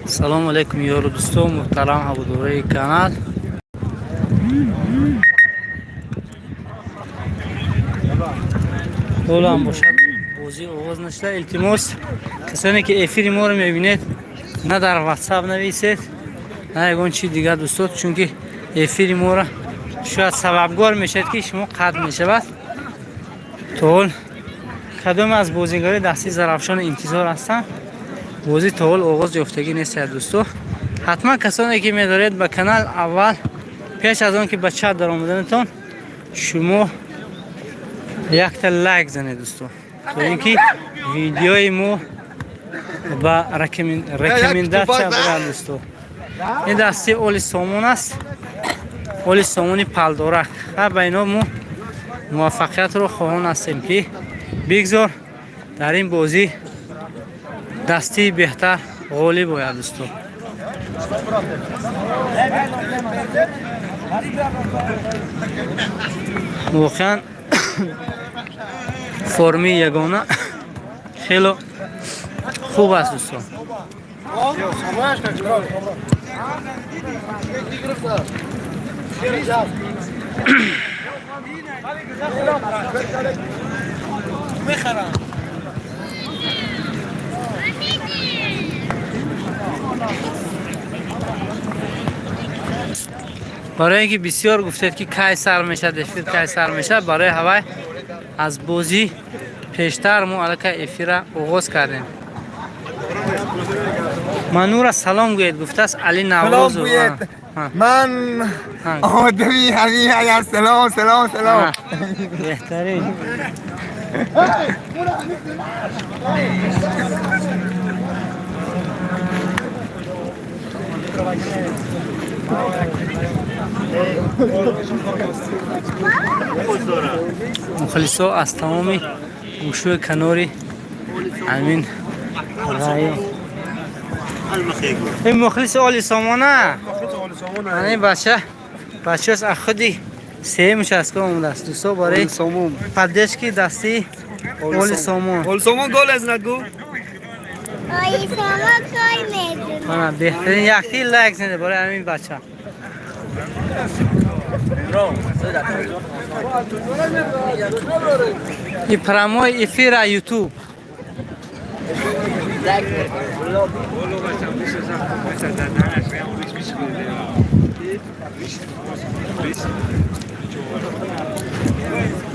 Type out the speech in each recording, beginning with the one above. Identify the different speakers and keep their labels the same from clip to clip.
Speaker 1: Салому алейкум, ёру дӯсто, муҳтарам ҳаводораи канал. Ҳолам бошад, бозӣ оғоз нашуда. Илтимос, касоне ки эфири моро мебинед, на дар ватсап нависед, на ягон чи дигар, дӯсто, чунки эфири моро шояд сабабгор мешавад, ки шумо қатъ мешавад. То ҳол кадоме аз бозигарои дастаи Зарафшон интизор ҳастанд, бозӣ то ҳол оғоз ёфтагӣ нест, дӯсто. Ҳатман касоне ки медоред ба канал, аввал пеш аз он ки ба чат даромаданатон шумо якта лайк занед, дӯсто, то ин ки видеои мо ба рекомендация бурад, дӯсто. Ин дастаи Оли Сомон аст, Оли Сомони Палдорак. Ба ино мо муваффақиятро хоҳон ҳастем, ки бигзор дар ин бозӣ дастаи беҳтар ғолиб ояд, дӯсто. Воқеан, форми ягона хело хуб аст, дӯсто. Барои ин ки бисёр гуфтед, ки кай сар мешавад эфир, кай сар мешавад, барои ҳавай аз бозӣ пештар мо аллакай эфира оғоз кардем. Манура салом гӯед, гуфтааст Али Наврӯзов.
Speaker 2: Ман одами ҳамин агар салом, салом, салом.
Speaker 1: Беҳтарин. Мухлисо аз тамоми гӯшӯи канори ҳамин район. Ин мухлиси Оли Сомона, ин бача бачаст, аз худи сеюмш аст, ки омадааст, дӯсто, барои поддержки дастаи Оли Сомон.
Speaker 3: Оли Сомон гол занад гу.
Speaker 4: Оли Сомон гол мезанад.
Speaker 1: Беҳтарин, якти лайк занед барои ҳамин бача. И прямой эфира YouTube.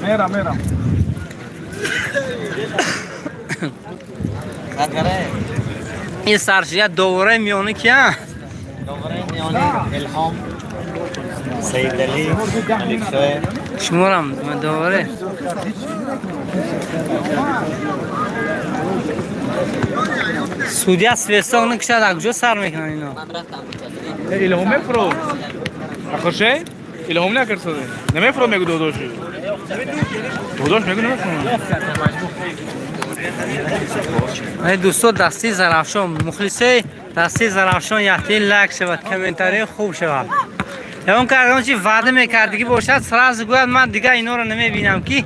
Speaker 2: Мерам, мерам.
Speaker 1: Ин саршия довораи миёнӣ кия?
Speaker 5: Довораи миёнӣ Илҳом, Саидалӣ, Аликшоев.
Speaker 1: Шуморам доваре. Судья свисток накушад, аз куҷо сар мекунанд ино?
Speaker 3: Илҳом мефро. Ахоше? Илҳом накарсаде. Намефро мегу додоши. Додош мегу намефро.
Speaker 1: Ай дӯсто, дастаи Зарафшон, мухлисои дастаи Зарафшон, яхтии лайк шавад, комментарии хуб шавад. Ягон кардон чи ваъда мекардагӣ бошад, сразу гӯяд, ман дигар инора намебинам, ки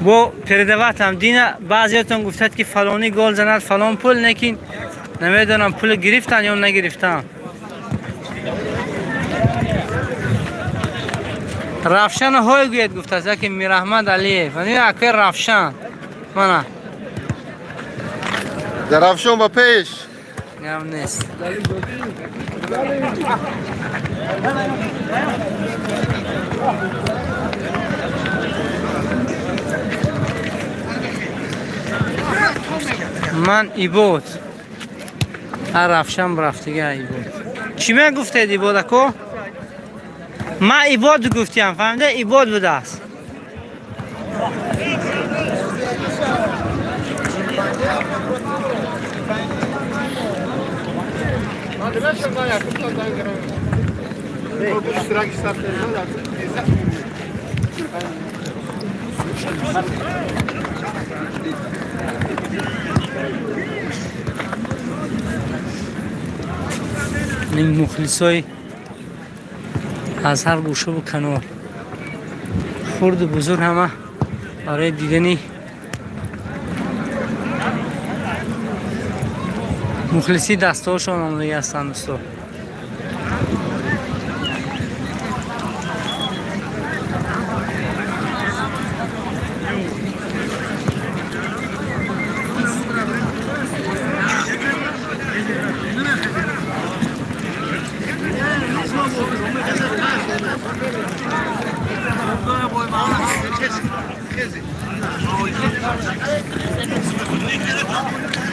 Speaker 1: бо передаватам. Дина баъзеятон гуфтад, ки фалонӣ гол занад, фалон пул, лекин намедонам, пул гирифтан ё нагирифтан. Равшана ҳой гӯяд, гуфтааст яке Мираҳмад Алиев. Акои Равшан мана.
Speaker 2: Зарафшон ба пеш.
Speaker 1: Гап нест. Ман Ибод. Ҳар Равшан рафтига Ибод. Чӣ мегуфтед, Ибод ако? Ман Ибод гуфтиям, фаҳмида, Ибод будааст. Ин мухлисои аз ҳар гӯшаву канор, хурду бузург, ҳама барои дидани Мухлиси дастаҳошон омадагӣ ҳастанд, дӯсто.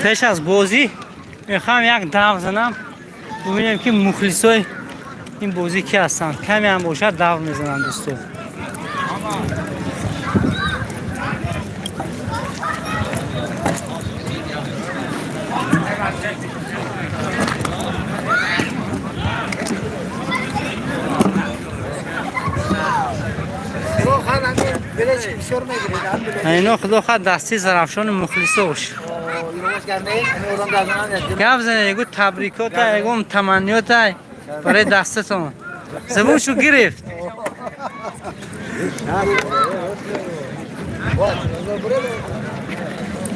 Speaker 1: Пеш аз бозӣ мехоҳам як дав занам, бубинем, ки мухлисои ин бозӣ ки ҳастанд. Каме ҳам бошад, дав мезанам, дӯсто. Ино, худо хоҳад, дасти Зарафшони мухлисош. Гап занед, ягу табрикота, ягон таманниёта барои дастатон. Забоншу гирифт.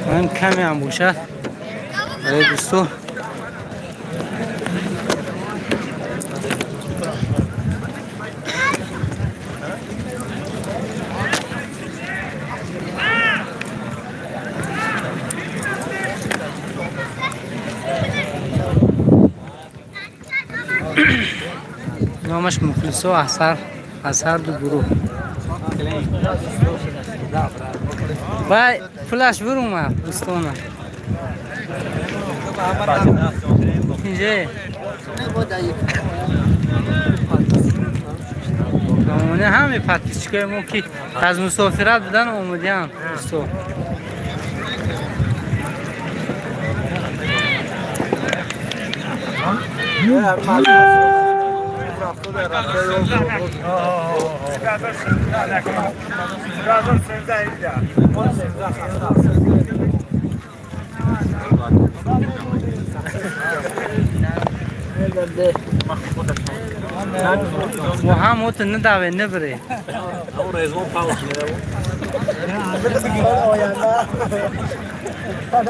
Speaker 1: Ман каме ҳам бошад барои дӯсто. Номаш мухлисо аз ҳар ду гурӯҳ. Вай, пулаш биромад, дӯстона. Инҷе. Намуна ҳаме подписчикои мо, ки аз мусофират будан, омадиянд, дӯсто. Ва ҳам ота надаве набаре.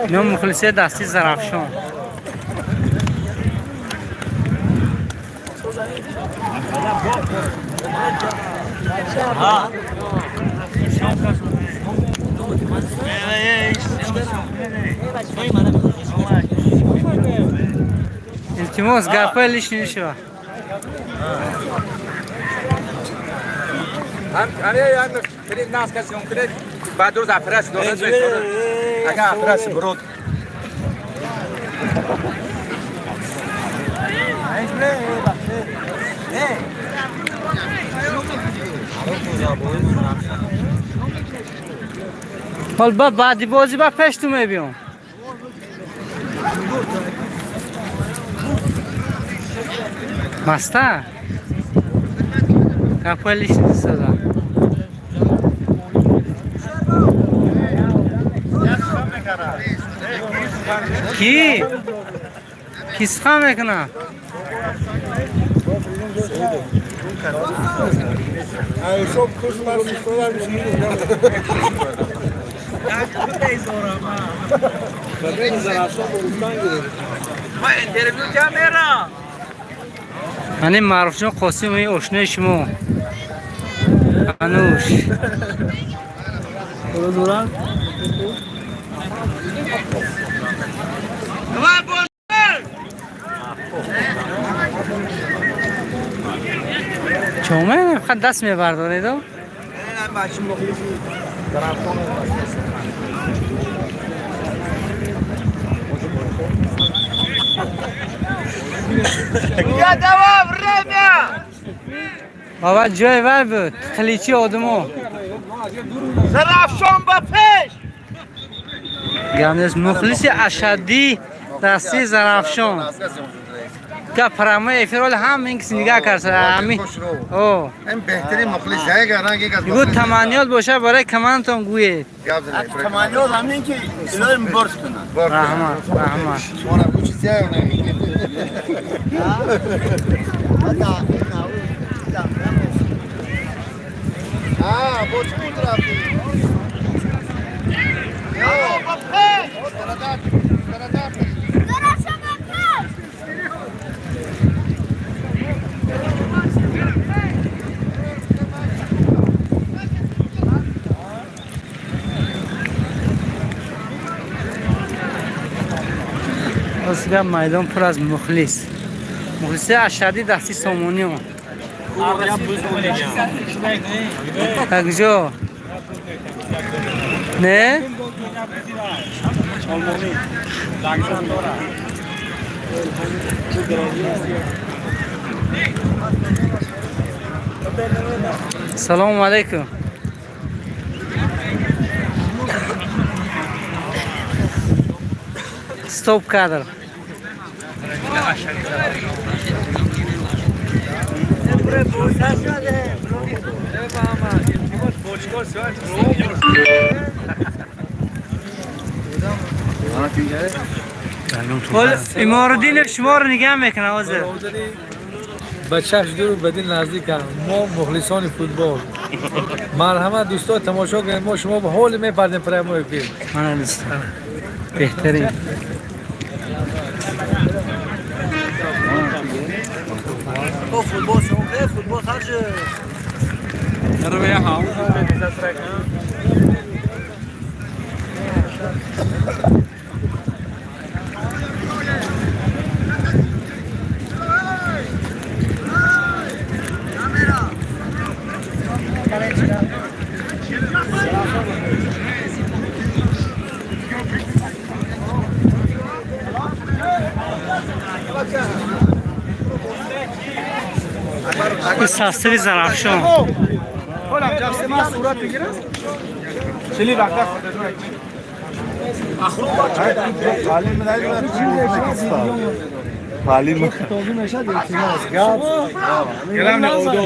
Speaker 1: Ино мухлиси дасти Зарафшон. Илтимос, гапҳои лишний нишава.
Speaker 3: بعد روز افرس اگه افرس برود.
Speaker 1: Ҳол ба баъди бозӣ ба пеш ту мебиём. Маста? Гапҳои лишний сада. Ки? Ки сухан мекунад? Мани Маъруфҷон Қосимови, ошнои шумо. Ануш. Чоме фақат даст мебардоред?
Speaker 2: Я давай время!
Speaker 1: Баба, ҷои вай буд, қиличи одамо.
Speaker 2: Зарафшон ба пеш!
Speaker 1: Гап нест, мухлиси ашаддии дастии Зарафшон. Га прямой эфир ҳоли ҳам ин киси нигаҳ кард. Ами. О.
Speaker 2: Ин беҳтарин мухлис зайга ранг аз.
Speaker 1: Гу таманниёт бошад барои командатон, гӯед.
Speaker 5: Таманниёт ҳамин, ки илоҳим борд кунанд.
Speaker 1: Раҳмат, раҳмат.
Speaker 2: Шумо гу чиз ё не? А, бо чӣ буд рафтӣ?
Speaker 1: Ростга майдон пур аз мухлис. Мухлиси ашади дасти Сомонион. Куҷо? Не? Салому алайкум. Стоп кадр. Иморуддин шуморо нигаҳ мекунад ҳозир.
Speaker 6: Ба чашм дуру ба дил наздикам. Мо мухлисони футбол. Марҳамат, дӯсто, тамошо кунед. Мо шумо ба ҳоли мепардем прямой эфир.
Speaker 1: Мана дӯстон. Беҳтарин.
Speaker 5: Футбол шумо футбол харҷ.
Speaker 1: Састри Зарафшон.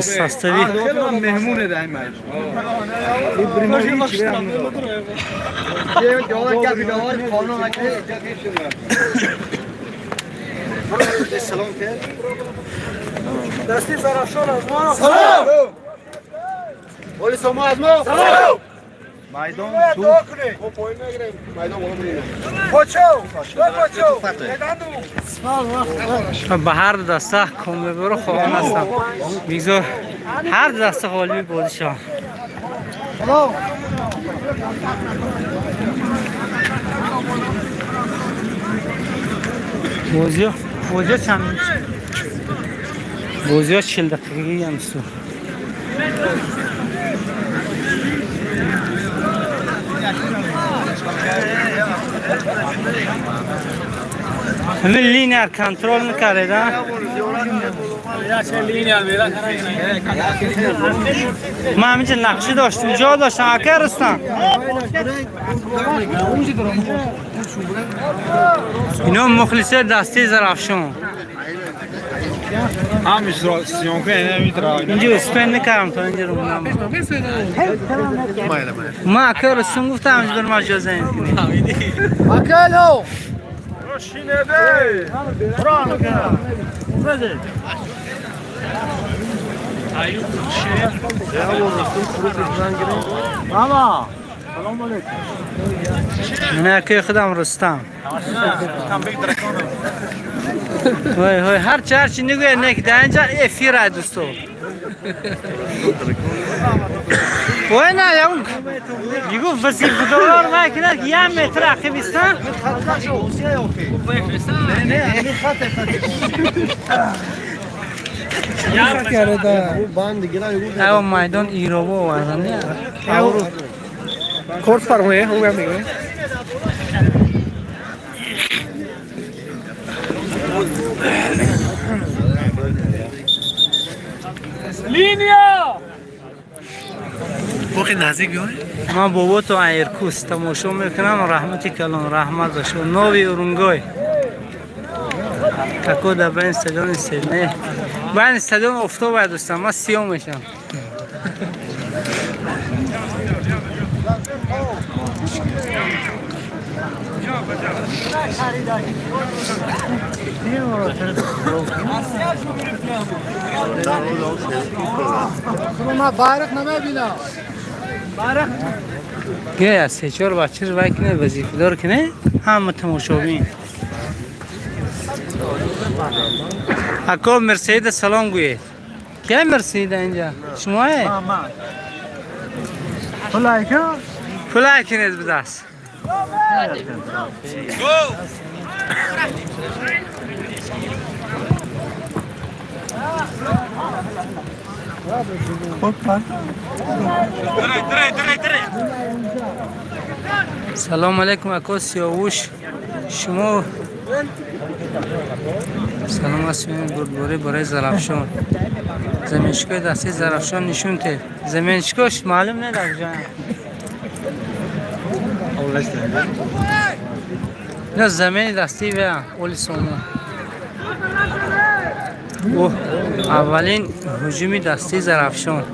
Speaker 1: Састави
Speaker 5: Дасти Зарафшон аз мо. Салом! Оли Сомо аз мо. Салом!
Speaker 2: Майдон
Speaker 5: ту.
Speaker 1: Ба ҳар ду даста комёбиро хоҳон ҳастам. Бигзор ҳар ду даста ғолиби бозӣ шаванд. Бозиё бозиё чанд бозиё 40 дақиқагӣ ҳам су. Ҳамин линияр контрол накарда. Ман ҳаминҷа нақшӣ доштам, ҷо доштам, ака Рустам. Ино мухлисои дастаи Зарафшон. Инҷо успен накардам то инҷо румнам. Ман ака Рустам гуфтам инҷо бир ма ҷо зан кунем.
Speaker 5: Акало!
Speaker 1: Ман акаи худам Рустам. Ҳой ҳой ҳарчи ҳарчи нигӯяд не ки дар инҷа эфир ай дӯсто. Ой на ягон бигӯ вазифадорор вай кунад ки як метр ақиб истан. Аво майдон иробо овардан.
Speaker 6: Корт фармоя, ӯ ҳам мегӯяд.
Speaker 1: Линия!
Speaker 6: Воқеъ наздик биёне?
Speaker 1: Ман бобото Айркус тамошо мекунам, раҳмати калон, раҳмат ба шумо. Нови Урунгой. Како дар байни стадиони Седне. Байни стадион офтоб ай дӯстам, ман сиём мешавам.
Speaker 6: Ма байроқ намебинам.
Speaker 1: Ге се чор бача вай кине вазифадор кине ҳама тамошобин. Ако Мерседа салом гӯед. Кия Мерседа инҷа? Шумое? Пулай кинед бидаст. Салом алейкум, ако Сиёвуш. Шумо салом аст, бурдборӣ барои Зарафшон. Заменщикои дастаи Зарафшон нишон тед. Заменщикош маълум не дар ҷоям. На замени дастаи ва Оли Сомон. О, аввалин ҳуҷуми дастаи Зарафшон.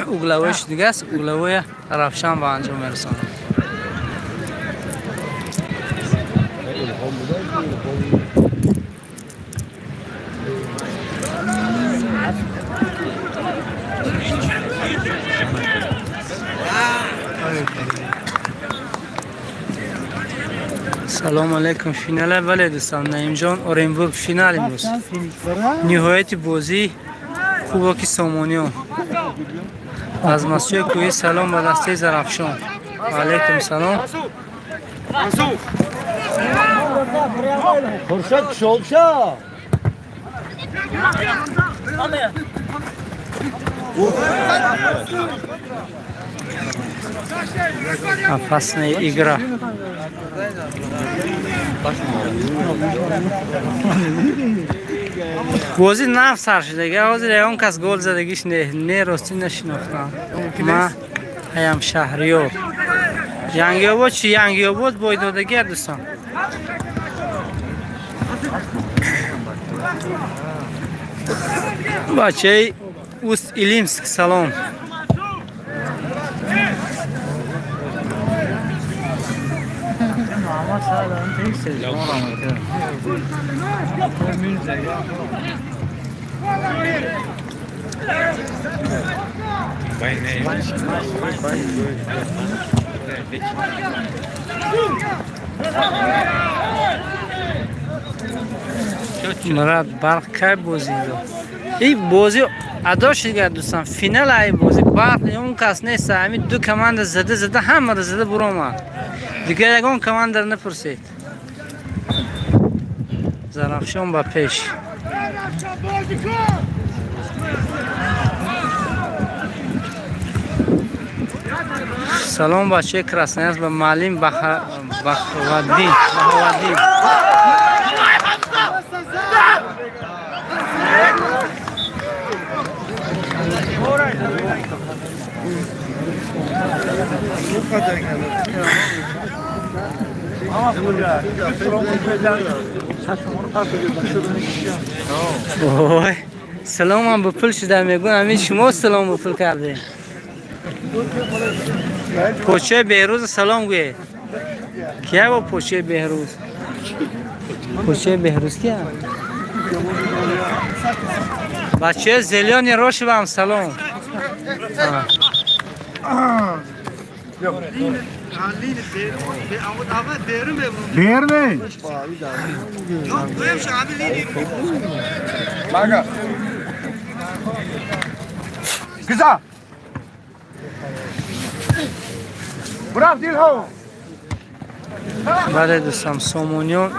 Speaker 1: Угловойш дига аст, угловоя Равшан ба анҷом мерасонад. Салом алейкум. Финала, бале, дӯстон, Наимҷон, Оренбург, финал имрӯз. Ниҳояти бозии Кубоки Сомониён. Аз Масҷиди Кӯҳӣ салом ба дастаи Зарафшон. Алейкум салом.
Speaker 5: Хуршед шолша.
Speaker 1: Опасная игра. Бозӣ нав сар шудага, ҳозир ягон кас гол задагиш не, ростӣ нашинохтам. Ма ҳаям Шаҳриёр. Янгиобод чи? Янгиобод бой додагия, дӯстон. Бачаи Уст Илимск салом. Мурад, Барқ кай бозӣ дод? И бозӣ адо шуд, дӯстон, финал ай бозӣ. Барқ он кас нест, ҳамин ду команда зада зада ҳамаро зада буромад. Дигар ягон командаро напурсед. Зарафшон ба пеш. Салом бачаи Красноярск ба муаллим Бахваддин. Бахваддин. Ой, саломам ба пул шуда мегӯям, ҳамин шумо салом ба пул кардем. Почаи Беҳрӯз салом гӯед. Кия бо почаи Беҳрӯз? Почаи Беҳрӯз кия? Бачаи Зелёни Рошевам салом.
Speaker 2: Берме. Güzel. Bravo Dilho.
Speaker 1: Бале, дӯстам, Сомониён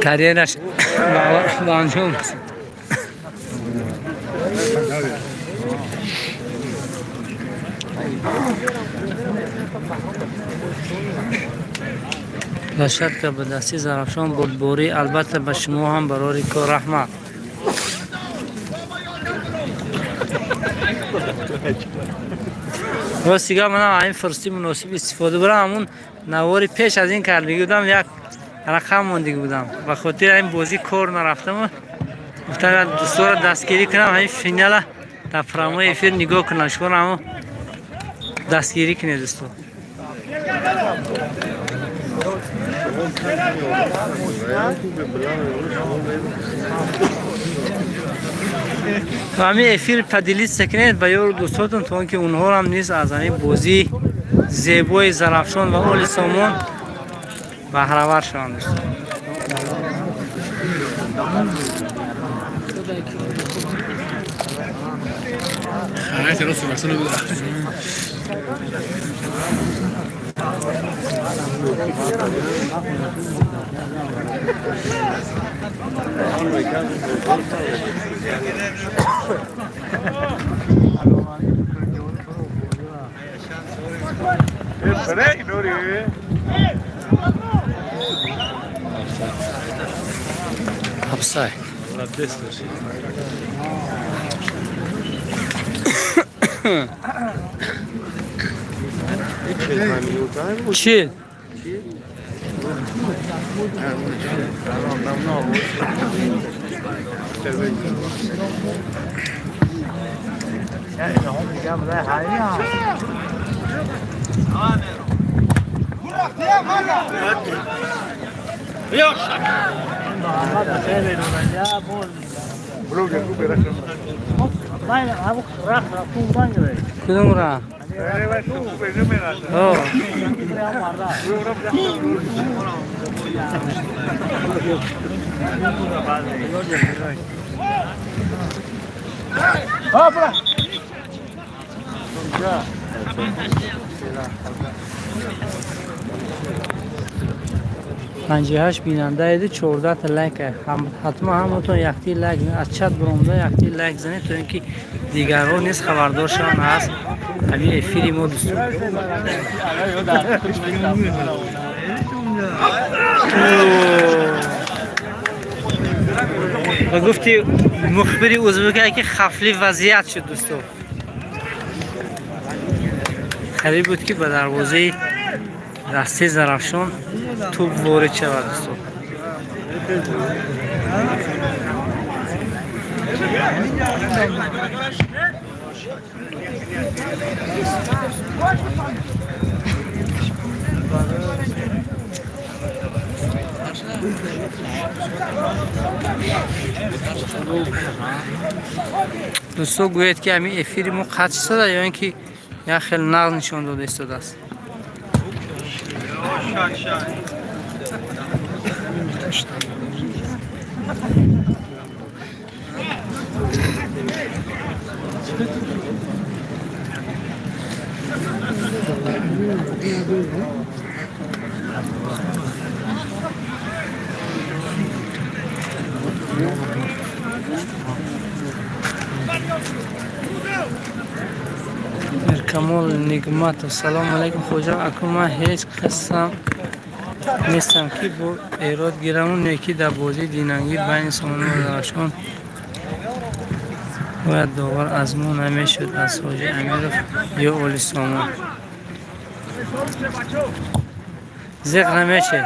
Speaker 1: карьераш ба анҷом расид. Площадка ба дасти Зарафшон бурдборӣ, албатта, ба шумо ҳам барори кор, раҳмат. Рост дигар манам ҳамин фурсати муносиб истифода бурам, ҳамун навори пеш аз ин кардагӣ будам, як рақам мондагӣ будам. Ба хотири ҳамин бозӣ кор нарафтаму гуфтам дӯстонро дастгирӣ кунам, ҳамин финала дар прямой эфир нигоҳ кунам. Шумо ҳамун дастгирӣ кунед, дӯстон. Ҳамин эфир поделиться кунед ба ёру дӯстотон, то он ки онҳоам низ аз ҳамин бозии зебои Зарафшон ва Оли Сомон баҳравар шаванд, дӯстон. Офсайд. Чил. Кудом ра? О. 58 бинандаеду 14 лайк. Ҳатман ҳаматон якти лайк аз чат биромда якти лайк занед, то ин ки дигарҳо низ хабардор шаванд аз ҳамин эфири мо, дӯстон. Ва гуфти мухбири узбекае ки хафли вазъият шуд, дӯстон. Қариб буд, ки ба дарвозаи дастаи Зарафшон тӯб ворид шавад, дӯстон. Дӯсто, гӯед, ки ҳамин эфири мо қатъ истода ё ин ки як хел нағз нишон дода истодааст? Миркамол Нигматов: «Салому алайкум, хоҷа. Аку ман ҳеҷ қисм нестам, ки бо эрод гираму некӣ дар бозии динангӣ байни Сомону Зарафшон бояд довар аз мо намешуд, аз ҳоҷи Амиров ё Оли Сомон. Зиқ намешед,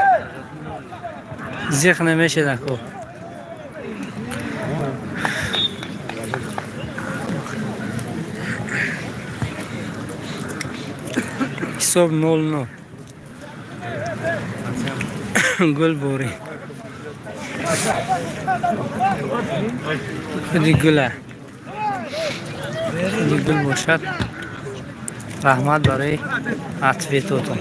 Speaker 1: зиқ намешед, аку. Ҳисоб 0-0. Гул борӣ, худи гула, худи гул бошад. Раҳмат барои ответотон.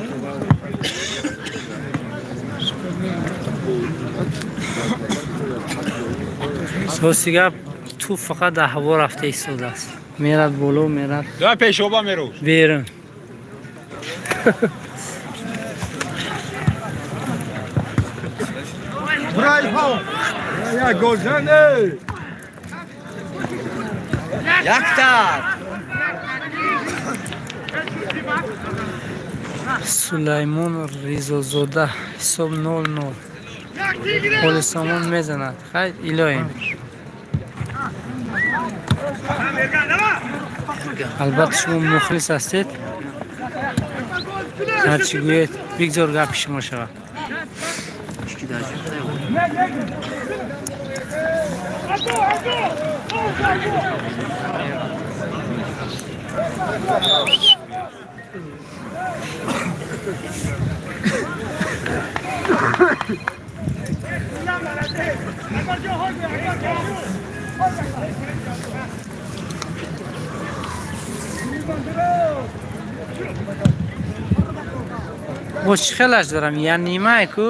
Speaker 1: Рости гап, тӯб фақат дар ҳаво рафта истодааст, мерад боло, мерад
Speaker 3: Пешоба меру.
Speaker 1: Берун.
Speaker 2: Як гол зане.
Speaker 5: Якта.
Speaker 1: Сулаймон Ризозода: «Ҳисоб 0-0, Оли Сомон мезанад». Хайр, илоҳем. Албатта, шумо мухлис ҳастед, ҳарчи гӯед, бигзор гапи шумо шавад. Боз чӣ хелаш дорам, я нимае ку.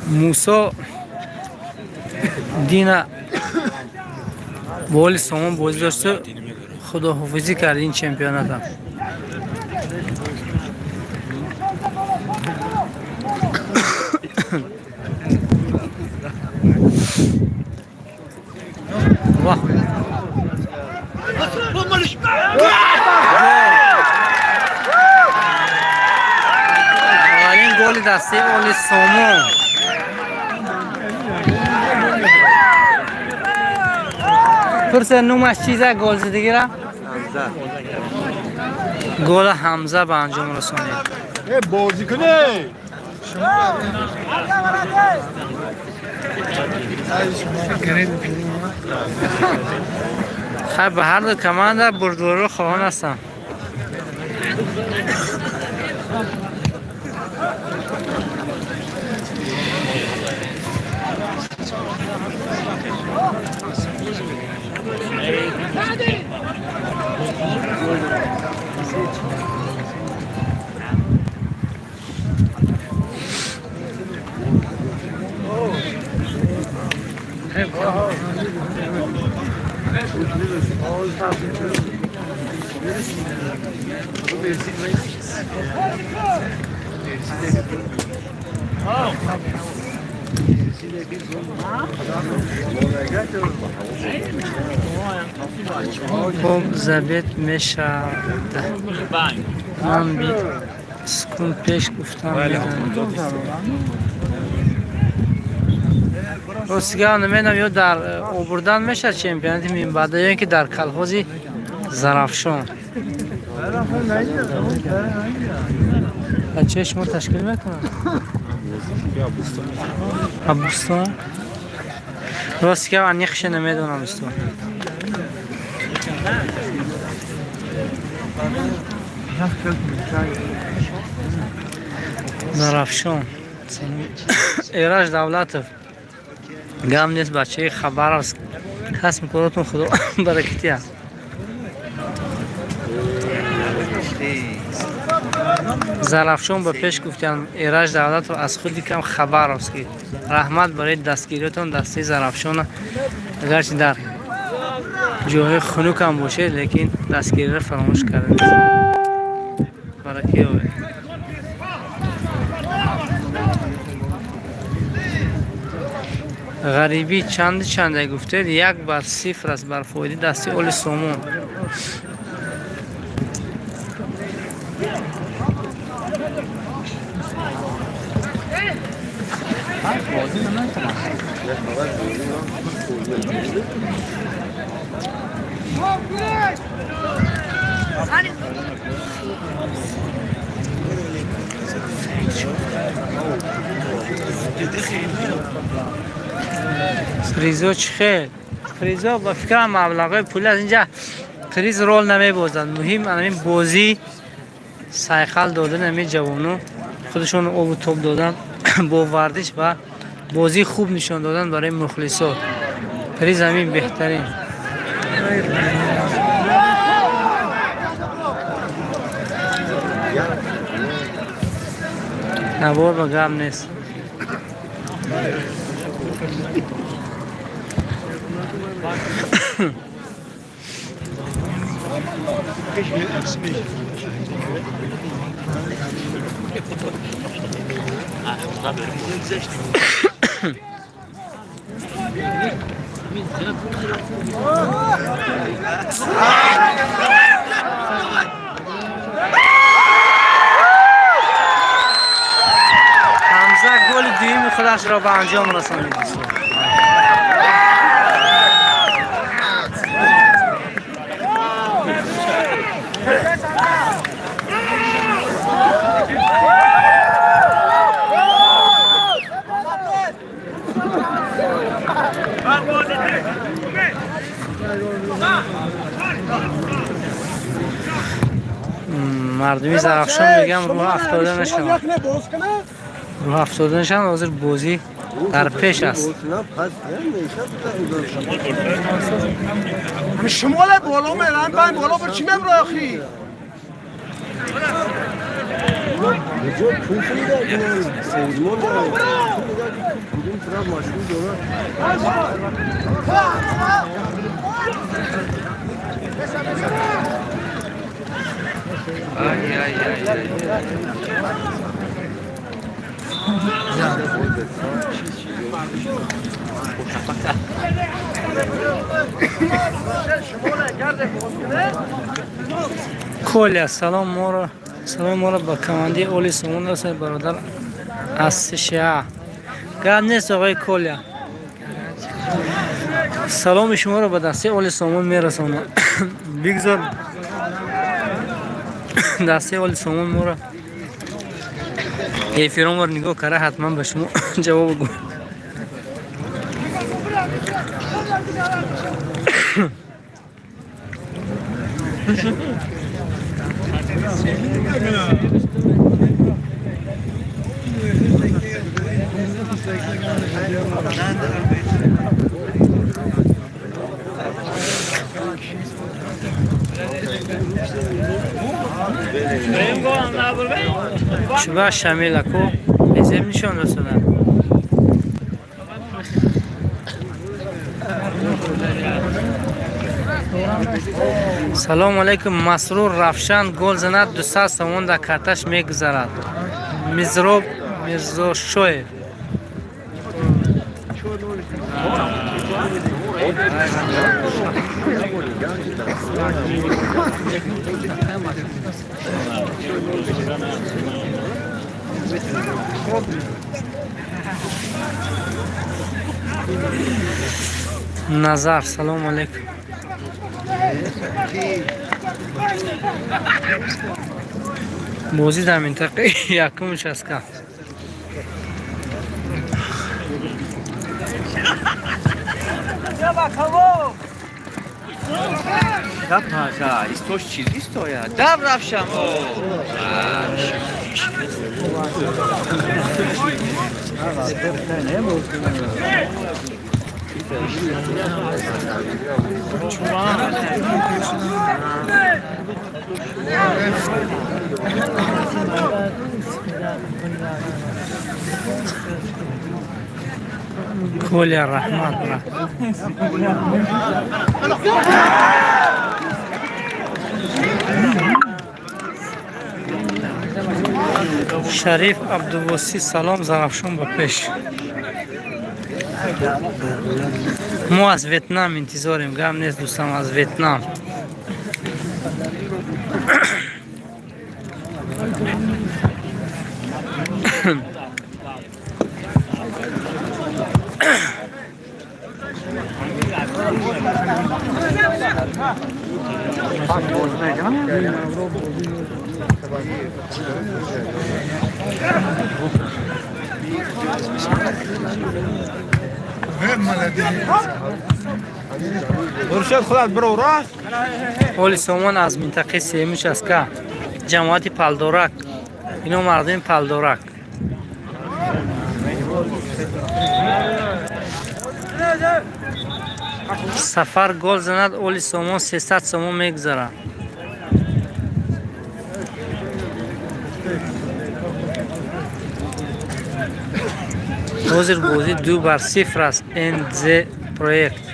Speaker 1: Мусо Дина бо Оли Сомон бозӣ дошту, худоҳофизӣ кард ин чемпионатам. Вах! Аввалин голи дастаи Оли Сомон. Пурсе, нумаш чиза голзадагира? Гола Ҳамза ба анҷом расонид.
Speaker 2: Бозӣ кунӣ.
Speaker 1: Хай, ба ҳар ду команда бурдвориро хоҳон ҳастам. Хуб, забит мешавад. Ман 20 секунд пеш гуфтам, медонам. Ростига, намедонам, ё дар обурдан мешавад чемпионати минбаъда, ё ин ки дар колхози Зарафшон. Бачаи шумо ташкил мекунад? Абустон? Ростига, аниқша намедонам, дӯстон. Зарафшон. Эраҷ Давлатов. Гам нест, бачаи Хабаровск. Касби коротон худо баракатия. Зарафшон ба пеш гуфтанд. Эраҷ Давлатов аз худи кам Хабаровский. Раҳмат барои дастгириятон дастаи Зарафшона. Агарчи дар ҷойҳои хунукам бошед, лекин дастгириро фаромӯш карда. Барака ёбед. Ғарибӣ чанду чанде гуфтед? 1-0 аст бар фоидаи дастаи Оли Сомон. Призо чӣ хел? Призо, ба фикрам, маблағҳои пулӣ аз инҷа приз рол намебозад. Муҳим ҳамин бозӣ, сайқал додани ҳамин ҷавоно, худашон обу тоб додан бо варзиш ва бозии хуб нишон додан барои мухлисот. Приз ҳамин беҳтарин. Навор ба гап нест. Ҳамза голи дуюми худашро ба анҷом расонид, дӯстон. Мардуми Зарафшон, мегам, рӯҳ афтода нашаванд, рӯҳ афтода нашаванд. Ҳозир бозӣ дар пеш аст.
Speaker 5: Шумоле боло меран, бан боло бир чӣ мебро охи?
Speaker 1: Коля, салом моро, салом моро ба командаи Оли Сомон расонед, бародар аз США. Гап нест, оғои Коля. Саломи шуморо ба дастаи Оли Сомон мерасонам. Бигзор дастаи Оли Сомон моро эфиромро нигоҳ карда, ҳатман ба шумо ҷавоб гӯяд. Чуба Шамилако безеб нишон расонад. Салому алейкум. Масрур Равшан гол занад, 200 сомон дар карташ мегузарад. Мизроб Мирзошоев. Назар, салому алейкум. Бозӣ дар минтақаи якум участка. Коля, раҳмат, брат. Шариф Абдувосӣ, салом, Зарафшон ба пеш. Мо аз Ветнам интизорем, гап нест, дӯстам, аз Ветнам. Оли Сомон аз минтақаи сеюм участка, ҷамоати Палдорак. Ино мардуми Палдорак. Сафар гол занад, Оли Сомон 300 сомон мегузарад. Ҳозир бозӣ 2-0 аст. НЗ проект.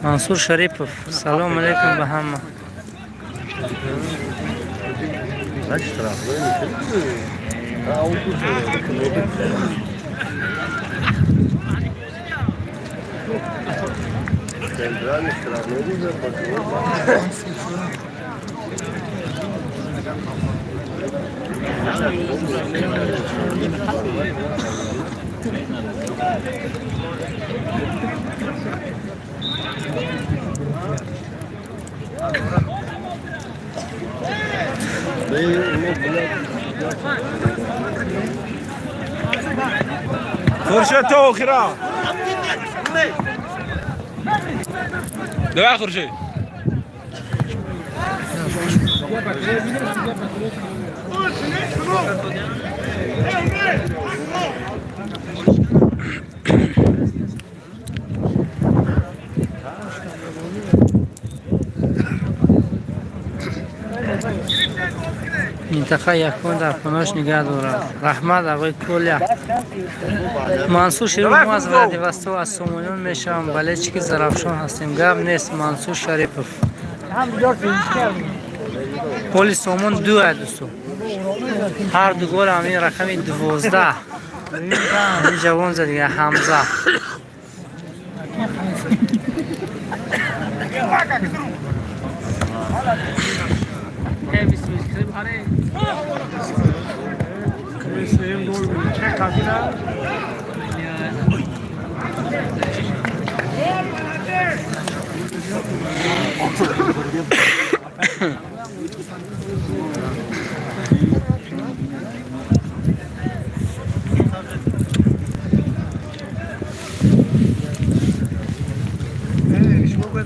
Speaker 1: Мансур Шарипов, салом алейкум ба ҳама.
Speaker 3: خورشید تو اخیرا دو خورشید.
Speaker 1: Минтақа якум дар паноҳш нигаҳ дорад. Раҳмат, ағои Коля. Мансур Шерипов: мо аз Владивосток, аз Сомониён мешавам, болельщики Зарафшон ҳастем. Гап нест, Мансур Шарипов. Голи Сомон ду ай, дӯсто. Ҳар ду гол ҳамин рақами 12 ин ҷавон зад дига, Ҳамза.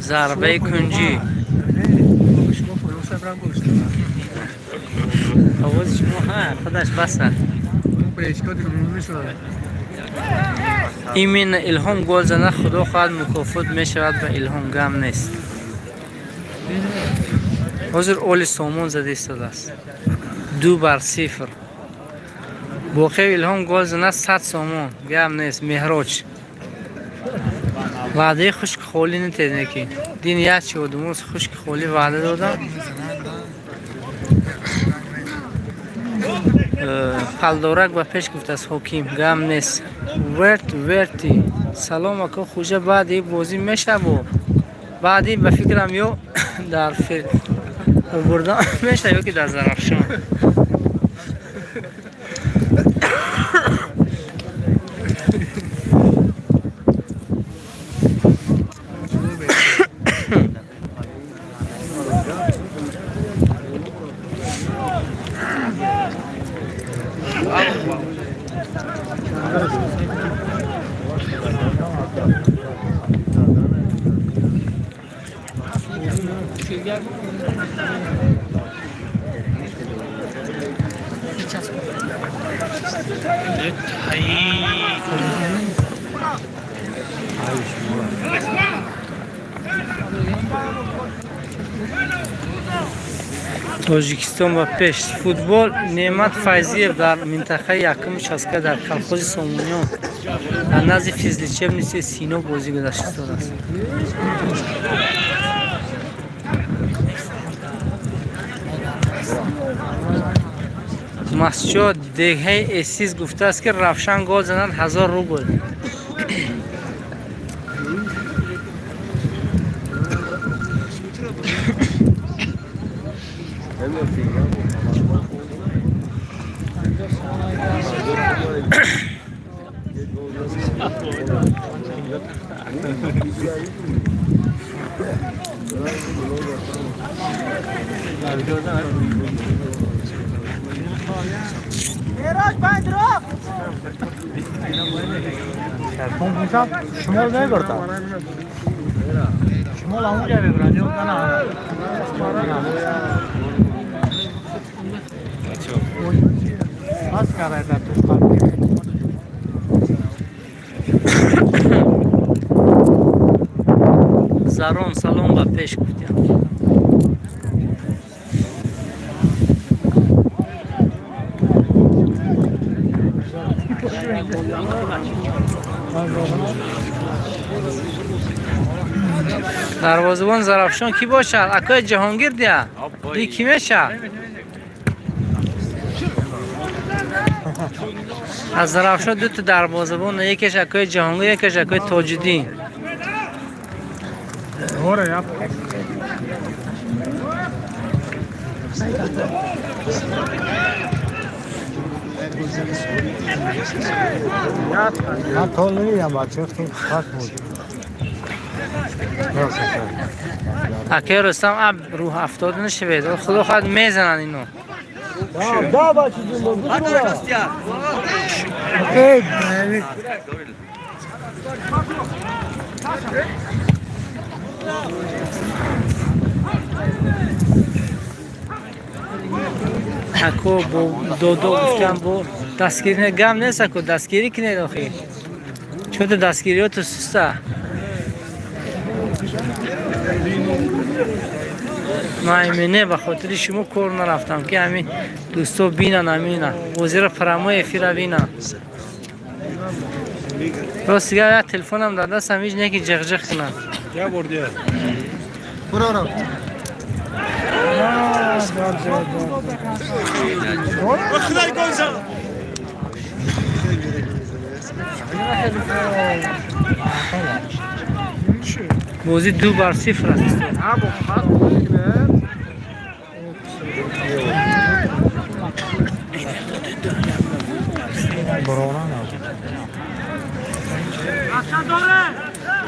Speaker 1: Зарбаи кунҷӣ. Овози шумо ҳа худаш баса. Именно Илҳом гол зана, худо хоҳад, мукофот мешавад ба Илҳом, гам нест. Ҳозир Оли Сомон зада истодааст. 2-0. Боқӣ Илҳом гол зана, 100 сомон. Гам нест, Меҳроҷ. Ваъдаи хушк холӣ нетедне ки. Дин як чи одумоз хушк холӣ ваъда додам. Палдорак ба пеш, гуфтааст ҳоким. Гам нест. Верт верти. Салом, ако хуҷа, баъди бозӣ мешаву. Баъди ба фикрам ё дар бурдан меша ё ки дар Зарафшон. Тоҷикистон ба пеш. Футбол. Неъмат Файзиев дар минтақаи якум участка дар колхози Сомониён дар назди физлечебница Сино бозӣ гузашта истодааст. Масчо деҳаи Эсиз гуфтааст, ки Равшан гол занад, 1000 рубл.
Speaker 6: Шумол мебурдам. Шумол ҳамонҷа мебуранд ё на? Бас карда ту.
Speaker 1: Зарон, салом, ба пеш гуфтям. Дарвозабон Зарафшон кӣ бошад? Акои Ҷаҳонгир дия? И кӣ мешавад? Аз Зарафшон дута дарвозабон, якеш акои Ҷаҳонгир, якеш акои Тоҷиддин.
Speaker 6: Ора я.
Speaker 5: من تا نمیدم بچه خیلی خط بود.
Speaker 1: Акаи Рустам, аб рӯҳ афтода нашавед. Худо хоҳад, мезананд ино.
Speaker 5: Да, бача ҷун.
Speaker 1: Ако бо додо гуфтам, бо дастгирӣ не, гам нест, ако дастгирӣ кунед охи. Чунто дастгириёту суста. Маймине ба хотири шумо кор нарафтам, ки ҳамин дӯсто бинан, ҳамина бозиро, прямой эфира бинан. Рост дигар, як телефонам дар дастам, ҳеҷ не ки ҷиғ-ҷиғ кунам.
Speaker 2: Я бор дигар.
Speaker 5: Бурорам.
Speaker 1: Бозӣ 2-0 аст.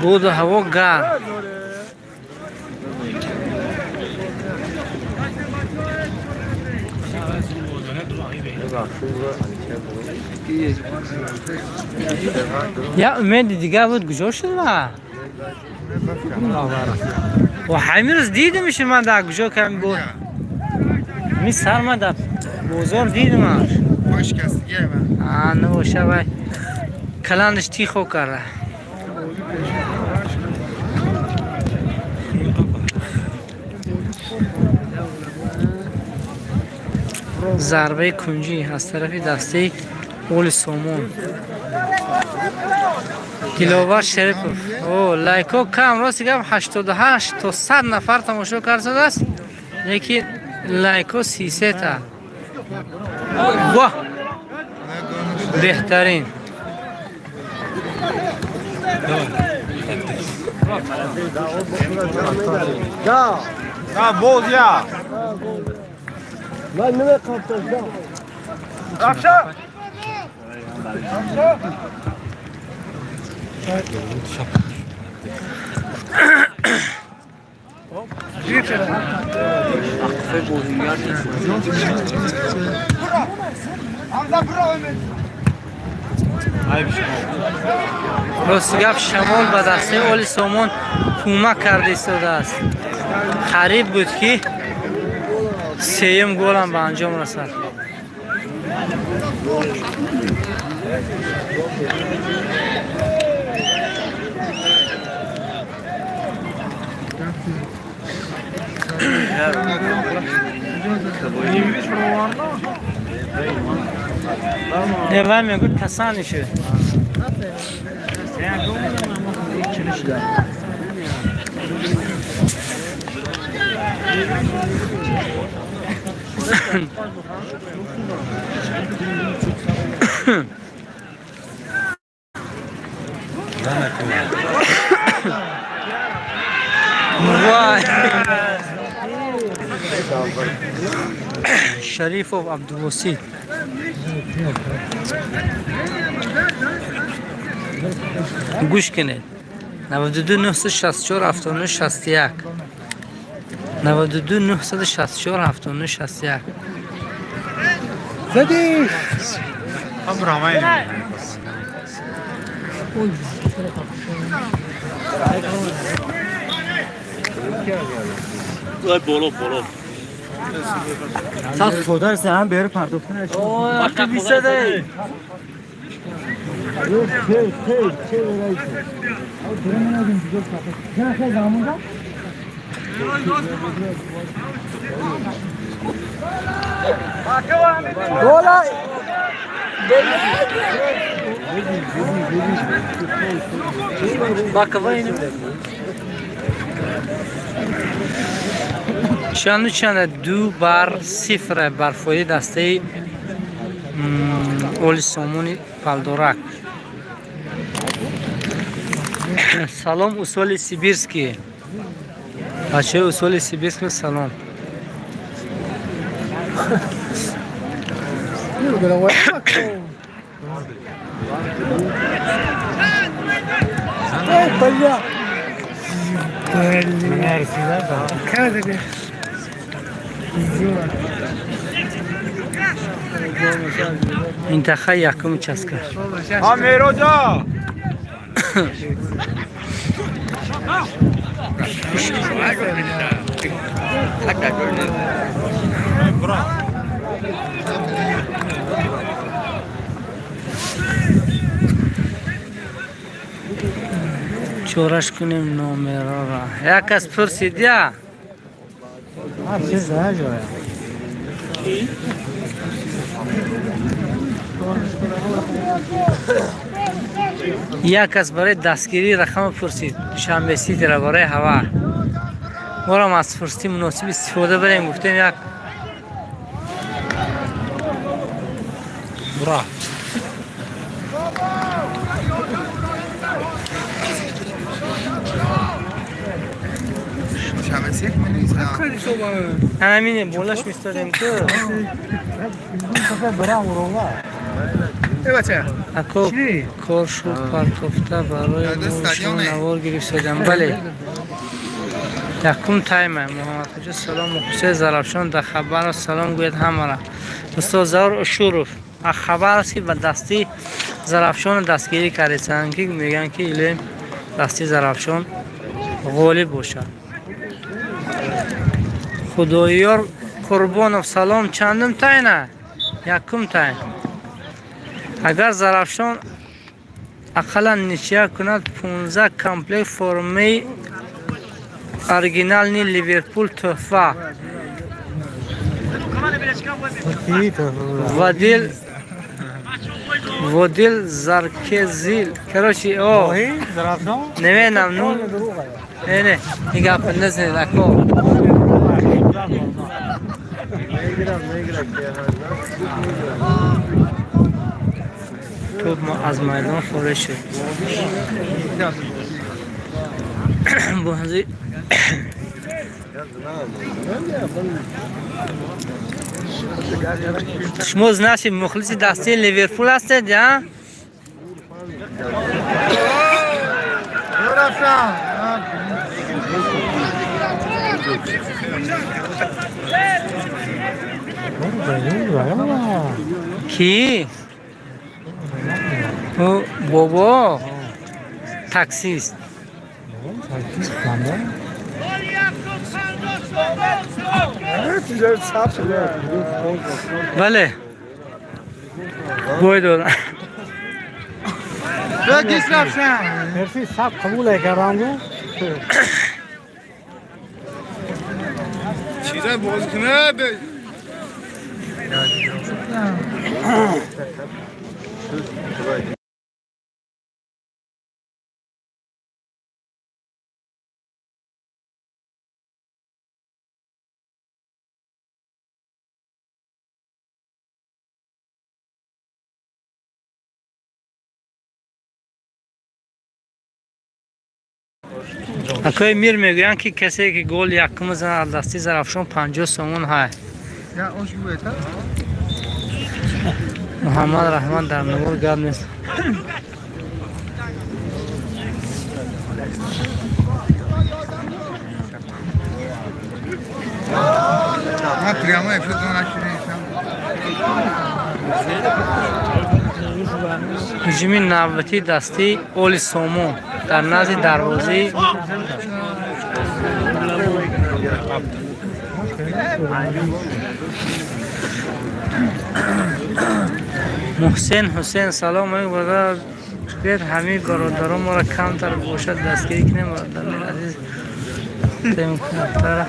Speaker 1: Боду ҳаво гарм. Я умеди дигар буд, куҷо шуд? Ва ҳамин рӯз дидимши, ман дар куҷо ками буд, ми сар ман дар бозор дидимаш. Набоша, вай каландаш тихо карда. Зарбаи кунҷӣ аз тарафи дастаи Оли Сомон. Диловар Шерипов. О, лайко кам, рости гап, 88 то 100 нафар тамошо кардааст, лекин лайко 33 та. Ва, беҳтарин.
Speaker 2: Боз я.
Speaker 5: Ман намехоҳам.
Speaker 2: Рафша.
Speaker 1: Рости гап, шамол ба дастаи Оли Сомон кӯмак карда истодааст. Қариб буд, ки сеюм голам ба анҷом расад. Не, вай мегӯд, касани шуд. Вай! Шарифов Абдувосит. Гӯш кунед: 92 964 79 61, 92 964 79 61.
Speaker 5: Задиш!
Speaker 2: Ҳам.
Speaker 3: Боло боло.
Speaker 5: Сад фодар сам бер пардохт нашуд.
Speaker 1: О, бисадай.
Speaker 5: Че че че верайси. Гола!
Speaker 1: Чанду чанда? 2-0 бар фоидаи дастаи Оли Сомони Палдорак. Салом, Усоли Сибирский. Бачаи Усоли Сибирский, салом.
Speaker 5: Эй, бля! Бля!
Speaker 1: Минтақаи якум участка.
Speaker 2: Ҳа, Мероҷа.
Speaker 1: Чораш кунем номерора. Як кас пурсид, я Як кас барои дастгирии рақама пурсид, Душанбе Ситира барои ҳава. Морам аз фурсати муносиб истифода барем, гуфтем як
Speaker 2: Ура!
Speaker 1: Ҳамине болаш мистодем ку. Ако кор шуд партофта барои мо шумо навор гирифтодам. Бале. Якум тайма. Муҳаммадхоҷа салом, Мухлисои Зарафшон дар хабар салом гӯяд ҳамара. Устод Завр Ушуров аз хабар аст ки ба дасти Зарафшон дастгирӣ карданд, ки мегӯянд ки илм дасти Зарафшон ғолиб бошад. Худоёр Қурбонов салом, чандум тайна? Якум тайм. Агар Зарафшон ақаллан ничья кунад, 15 комплект формаи оригинални Ливерпул тӯҳфа. Водил Заркезил. Короче, о. Намедонам, ну. Не, не, ин гап назанед, ако. Топ аз майдон хориҷ шуд. Бозӣ шумо значит мухлиси дастаи Ливерпул ҳастед, я? Ки? Ӯ бобо таксист. Бале. Бой додам. Акои Мир мегӯянд ки касе ки гол якум занад аз дасти Зарафшон 50 сомон ҳай. Муҳаммад Раҳман дар навор гап нест. Ҳуҷуми навбатии дастии Оли Сомон дар назди дарвозаи Муҳсин Ҳусен салом алейкум бародар. Биёед ҳамин бародарон моро камтар бошад дастгирӣ кунем, бародарони азиз. Темкунтара.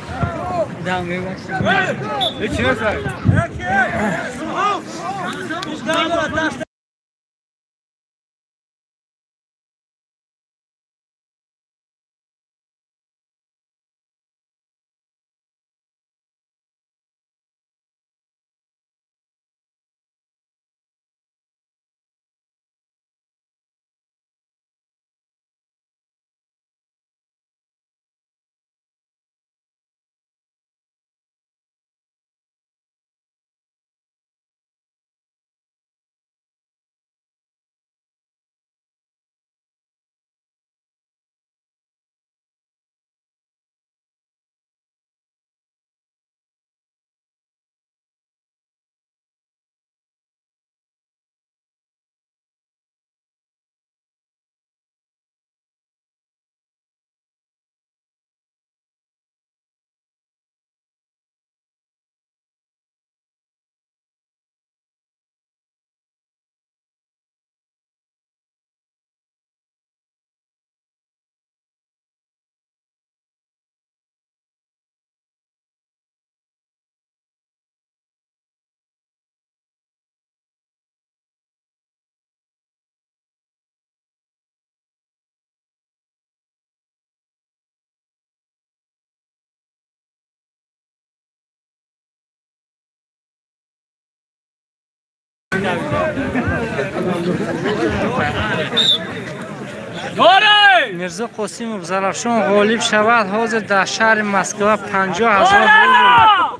Speaker 1: Мирзо Қосимов: Зарафшон ғолиб шавад, ҳозир дар шаҳри Москва 50 000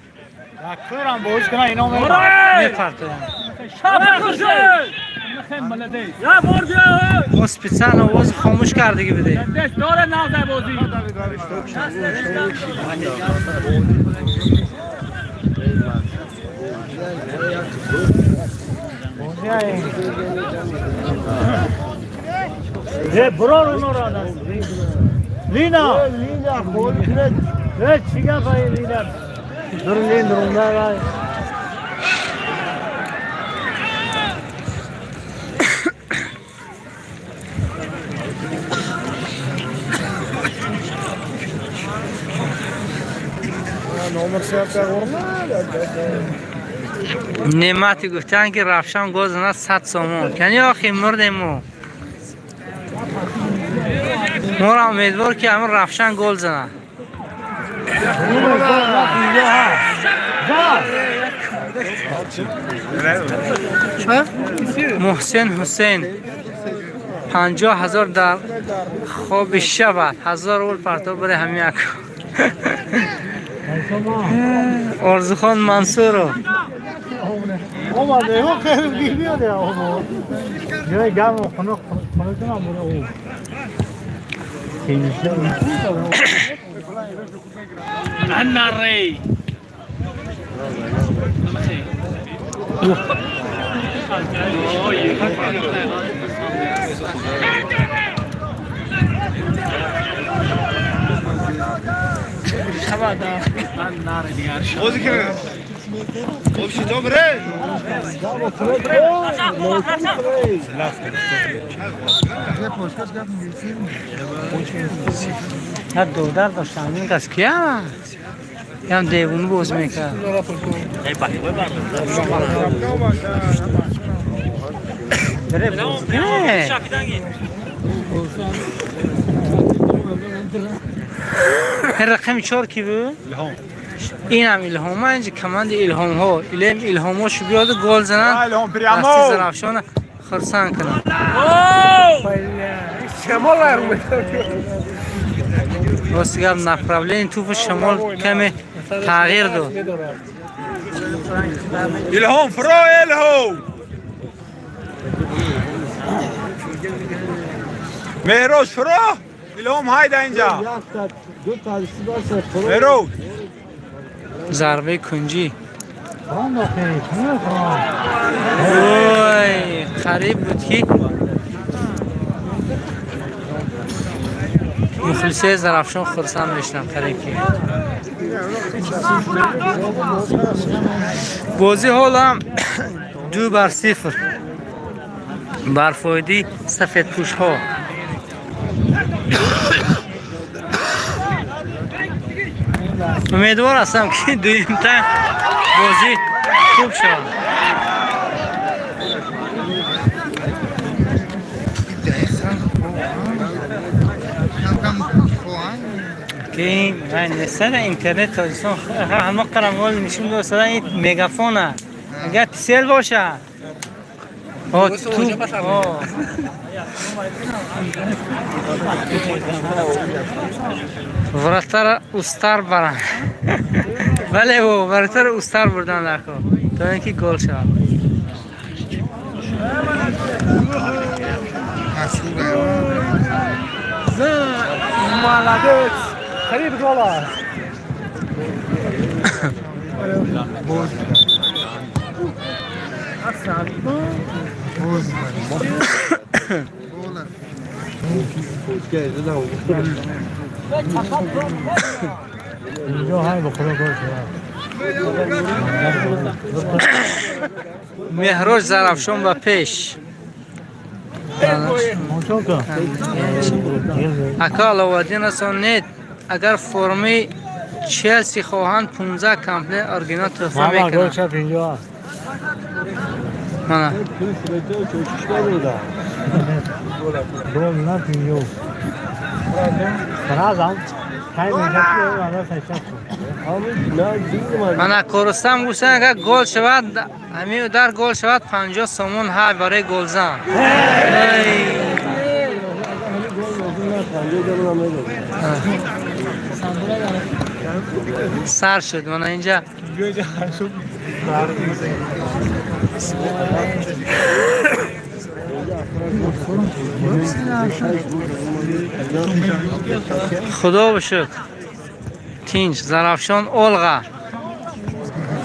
Speaker 1: рубл мепартоям. Мо специально овози хомӯш кардагӣ будем.
Speaker 5: Брор онора. Лина. Лина, хол кунед. Э, чӣ гап ай Лина? Дурнин рунда.
Speaker 1: Неъмати гуфтанд, ки Равшан гол занад, 100 сомон. Яъне охи мурдем мо. Моро умедвор, ки ҳамин Равшан гол занад. Муҳсин Ҳусейн: 50 000 дар хоби шабад, 1000 рубл партов барои ҳамин як. Орзухон Мансуров.
Speaker 5: Омаде, о хеле биёде, омо. Ҷои гарм хунук хунукам буд о.
Speaker 7: الناري.
Speaker 2: بازی کنه. خب شیطان بره.
Speaker 1: Як додар доштам, ин кас кия? Ям девону боз мекард. Бере боз не. Ин рақами 4 ки буд? Инам Илҳома, инҷа команди Илҳомҳо. Илем Илҳомҳо биёду гол зананд.
Speaker 2: Илҳом прямо.
Speaker 1: Дасти Зарафшона хурсанд кунанд.
Speaker 5: Шамол
Speaker 1: Рости гап, направление тӯпи шамол каме тағйир дод.
Speaker 2: Илҳом фро, Илҳом. Меҳроз фро. Илҳом ҳайда инҷа. Меҳроз.
Speaker 1: Зарбаи кунҷӣ. Ой, қариб буд, ки мухлисои Зарафшон хурсанд мешуданд. Қариб ки бозӣ ҳолам 2-0 бар фоидаи сафедпӯшҳо. Умедвор ҳастам, ки дуюм тайм бозӣ хуб шавад. Ки нестана интернет Тоҷикистон ҳама қарамол нишон дод, ин мегафона агар тисел бошад. О, ту о. Вратара устар баранд. Бале, о, вратара устар бурдан даркор, то ин ки гол шавад.
Speaker 5: Молодец. Қариб гол аст. Инҷо ҳай ба худо гол шуд.
Speaker 1: Меҳроҷ, Зарафшон ба пеш.
Speaker 5: Тамошо кун.
Speaker 1: Ака Аловаддин расонед, агар формаи Челси хоҳанд, 15 комплект оригинал тӯҳфа
Speaker 5: Мама гол
Speaker 1: мекунанд.
Speaker 5: шуд, инҷо аст.
Speaker 1: Мана.
Speaker 5: Гол на пинҷо. Сразу тайм мешад, ки ана сачат шуд.
Speaker 1: Мана Корустам гуфтан агар гол шавад, ҳамин дар гол шавад 50 сомон ҳа барои голзан. Сар шуд мана инҷа. Худо бошуд. Тинч Зарафшон Олға.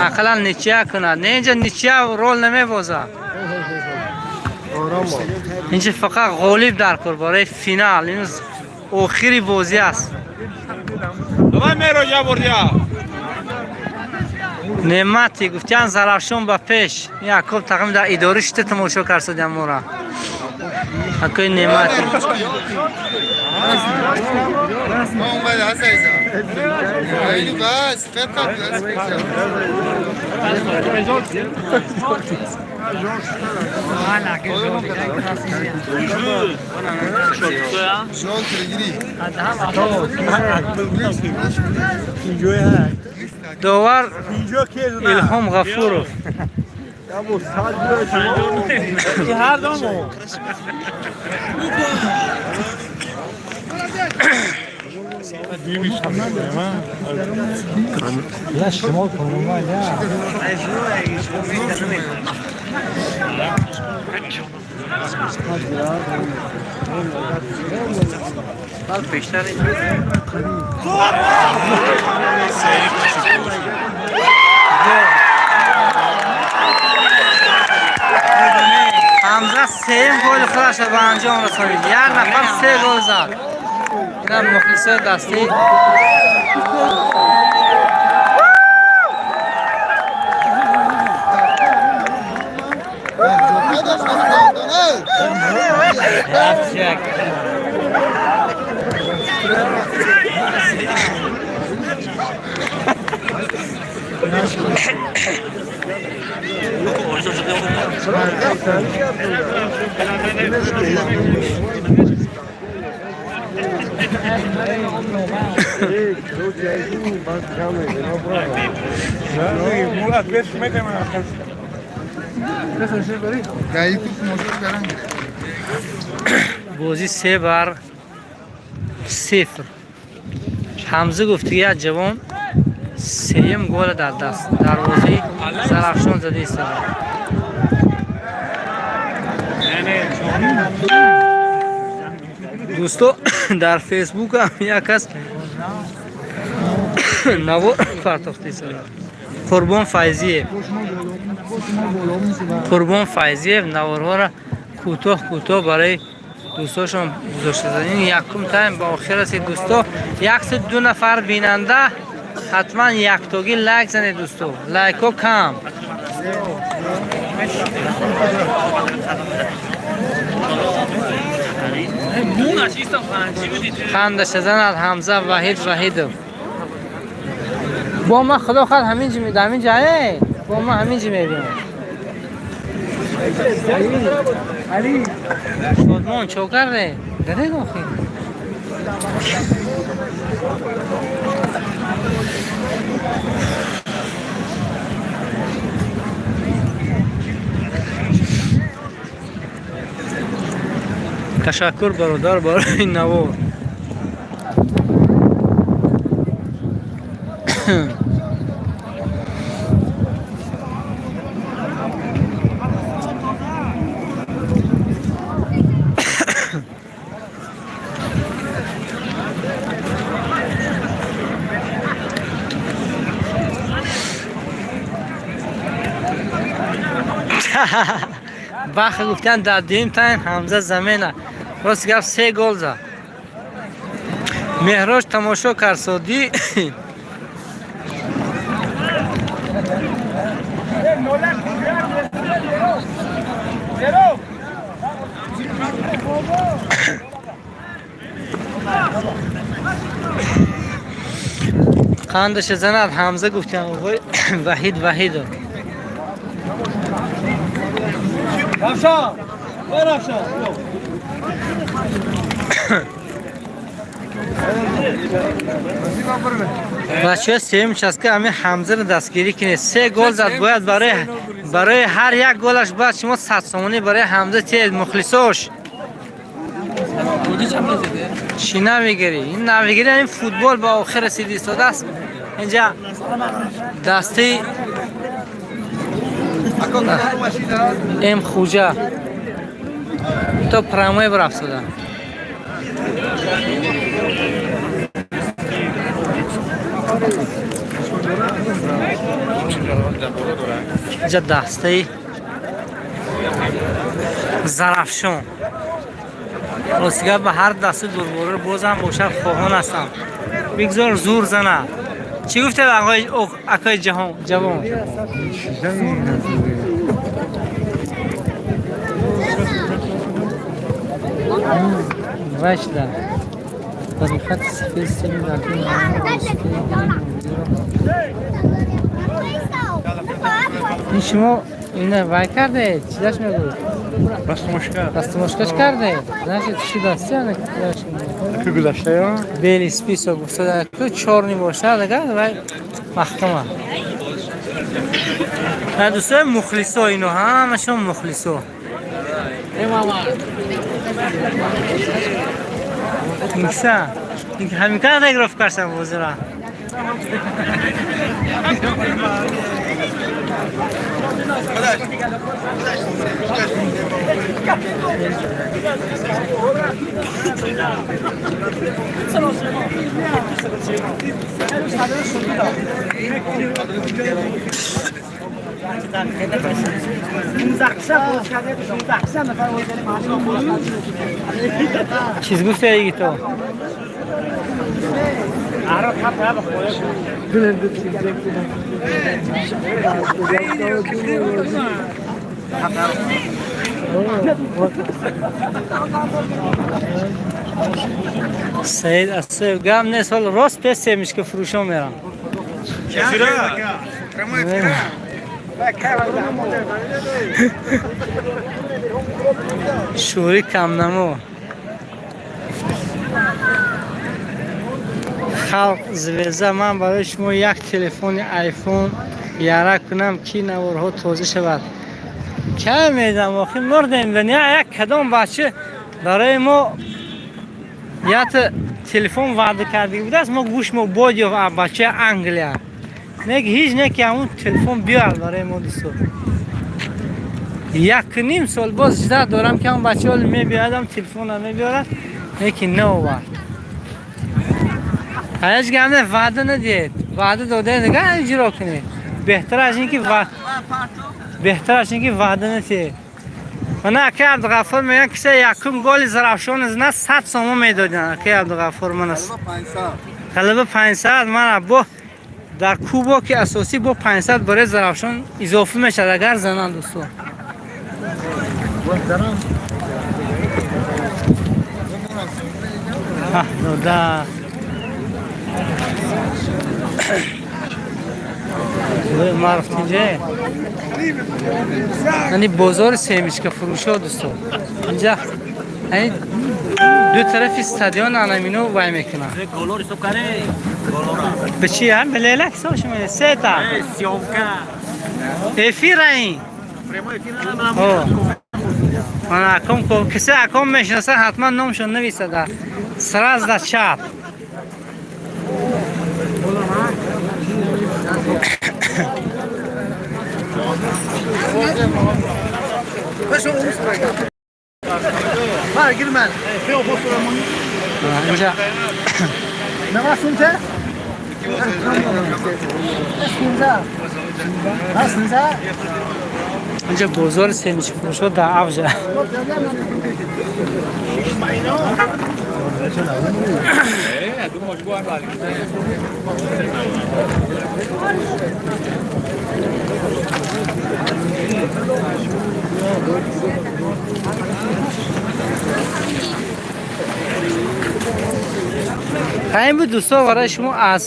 Speaker 1: Ақалан ничья кунад. Не инҷа ничья рол намебозад. Инҷа фақат ғолиб дар кор барои финал. Ин охири бозӣ аст.
Speaker 2: Давай Меро ҷабурдия.
Speaker 1: Неъмати гуфтиян Зарафшон ба пеш. Якоб тақрибан дар идора шуда тамошо карсадиам мора. Акои Неъмати. Довар Илҳом Ғафуров. Ҳамза сеюм голи худашро ба анҷом расонид. Як нафар се гол зад. Инам мухлисои дастӣ. Бозӣ 3-0. Ҳамза гуфт як ҷавон сеюм гола дар даст дарвозаи Зарафшон зада истода. Дӯсто, дар Фейсбук ҳам як кас навор партохта истода. Қурбон Файзиев. Қурбон Файзиев наворҳоро кӯтоҳ кӯтоҳ барои дӯстошон гузошта. Ин якум тайм ба охир расид дӯсто. 102 нафар бинанда, ҳатман яктогӣ лайк занед дӯсто. Лайкҳо кам. Хандаша занад Ҳамза Ваҳид Ваҳидов. Бо ман худо хоҳад ҳамин ҷи ҳамин ҷае. Бо ман ҳамин ҷи мебинам. Шодмон чо карде? Даде охи. Ташаккур бародар барои навор. Баха гуфтан дар дуюм тайм Ҳамза замена. Рост гап се гол зад. Меҳроҷ тамошо кард содӣ. Қандаша занад Ҳамза гуфтан оғои Ваҳид Ваҳидов.
Speaker 5: Равшан! Равшан!
Speaker 1: Бачаҳо, сеюм участка ҳамин Ҳамзаро дастгирӣ кунед. Се гол зад, бояд барои ҳар як голаш бояд шумо 100 сомонӣ барои Ҳамза тиед, мухлисош. Чӣ навигирӣ? Ин навигирӣ, ин футбол ба охир расида истодааст. Инҷа дастаи М Хуҷа то прямой рафтода. Инҷа дастаи Зарафшон. Ростига, ба ҳар даста дурбора бозам бошад, хоҳон ҳастам. Бигзор зур зана. Чӣ гуфтед, акои ҷаҳон ҷавон? Вайшда. Бари хати сафед семи дар. Ин шумо ина вай кардед? Чидаш мегӯед?
Speaker 5: Растмошка.
Speaker 1: Растмошкаш кардед? Значит, чӣ дасти ана?
Speaker 5: Ку гузаштаё?
Speaker 1: Белый список гуфтада, ку чёрный бошад, агар вай маҳкама. На, дӯстои мухлисо, ино ҳамашон мухлисо. Инкса. Ҳамин када игровка кардам бозира. Чиз гуфте то? Саид Асоев гам нест, ҳол рост пеш семечка фурӯшон мерам.
Speaker 2: Эфира. Прямой эфира.
Speaker 1: Шӯри камнамо. Халқ звезда, ман барои шумо як телефони айфон яра кунам, ки наворҳо тоза шавад. Кай медам, охи мурдем дунё. Як кадом бача барои мо ята телефон ваъда кардагӣ будааст, мо гӯш мо бод ёфт аз бачаи Англия. Не, ҳеҷ не, ки ҳамун телефон биёрад барои мо, дӯсто. 1.5 сол боз ждать дорам, ки ҳамун бача ҳоли мебиёдам, телефонам мебиёрад, лекин наовард. Ҳеҷ гап не, ваъда надиҳед. Ваъда додаед, дигар иҷро кунед. Беҳтар аз ин ки ваъда надиҳед. Мана акаи Абдуғаффор мегӯянд, киса якум голи Зарафшон зина, 100 сомон медоданд. Акаи Абдуғаффор, мана ғалаба 500, мана бо дар кубоки асосӣ бо 500 барои Зарафшон изофа мешавад, агар зананд, дӯсто. Да. Маруф тинҷа. Яъни бозори семечка фурӯшо, дӯсто. Инҷа яъни ду тарафи стадион анамино вай мекунанд. Ба чи ҳам белелак ҳисоб шумо сета. Эфира ин. Мана аком, кисе аком мешинаса, ҳатман номшон нависада. Сразу да чат. Инҷа инҷа бозори семечка фурӯшҳо дар авҷа. Ҳамин буд, дӯсто, барои шумо аз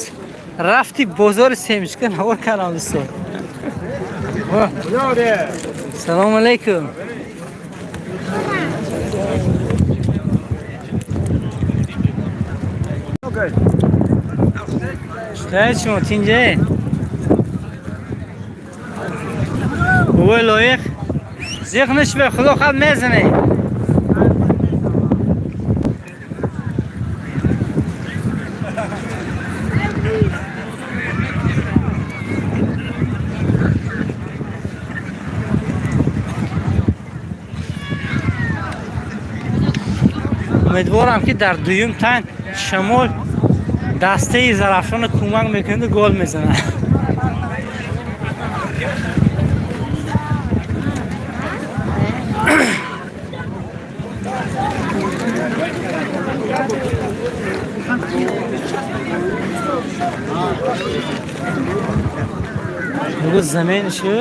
Speaker 1: рафти бозори семечка навор кардам, дӯсто. Салому алайкум. Чӣ шумо тинҷе? Ой, лоиқ зиқ нишбе, худо хад мезане. Умедворам, ки дар дуюм тайм Шамол дастаи Зарафшонро кӯмак мекунаду гол мезанад. Бугу замин ши.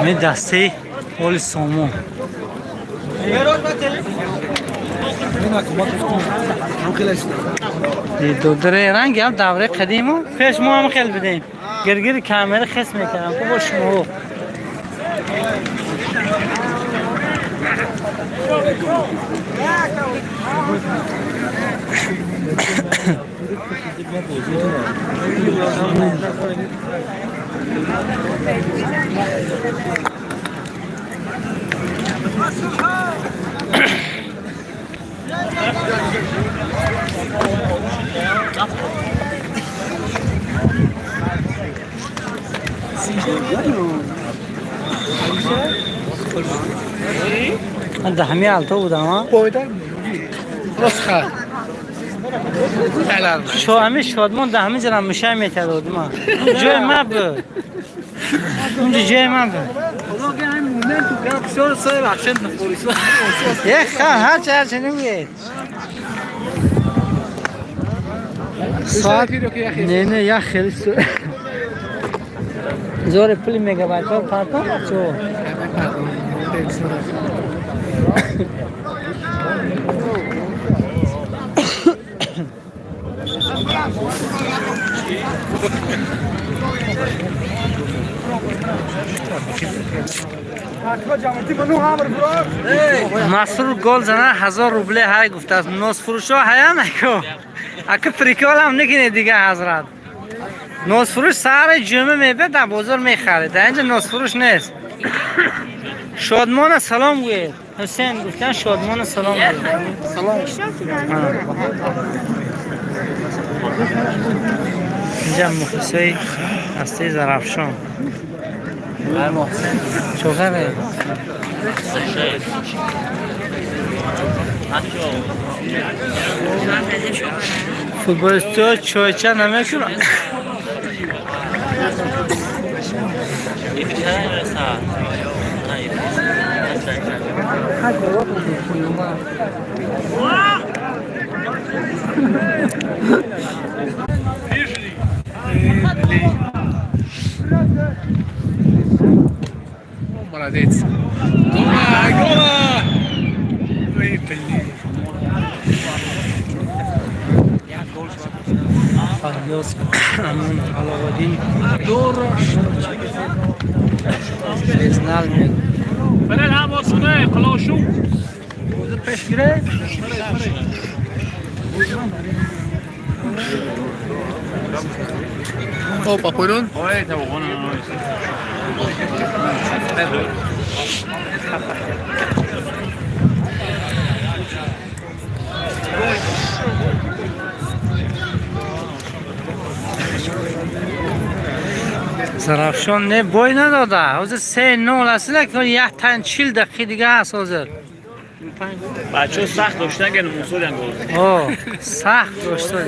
Speaker 1: Ми дастаи Оли Сомон. Додаре ранги ҳам давраи қадиму пеш мо ҳам хел бидем. Гиргири камера хес мекардам ку бо шумо. Ман даҳами алто будам, а? Шо ҳами Шодмон даҳами ҷарам мушай метадод ма. Ҷои ма буд. Унҷо ҷои ман буд. Е ха ҳарчи ҳарчи нагӯед. Соат не не як хеле зори пули мегабайтҳо партон бачо. Масрур гол зана 1000 рубле ҳай гуфтааст. Носфурӯшҳо ҳая нако. Ака приколам накунед дига ҳазрат. Носфурӯш саҳари ҷумъа мебиёд, дар бозор мехарад. Дар инҷа носфурӯш нест. Шодмона салом гӯед. Ҳусейн гуфтан Шодмона салом гӯед.
Speaker 4: Салом.
Speaker 1: Инҷа мухлисои ҳастаи Зарафшон. Чоғаре? Футболистҳо чойча намекунанд.
Speaker 6: Молодец. Гола, гола! Ой, блин.
Speaker 1: Фарёз Амун Аловаддин Безнал мегӯ.
Speaker 6: Opa, fueron.
Speaker 1: Зарафшон не бой надода. Ҳозир 3-0 аст, як тан 40 дақиқа дига ҳаст ҳозир.
Speaker 7: Бачаҳо сахт доштан ген мусодан гол.
Speaker 1: О, сахт доштан.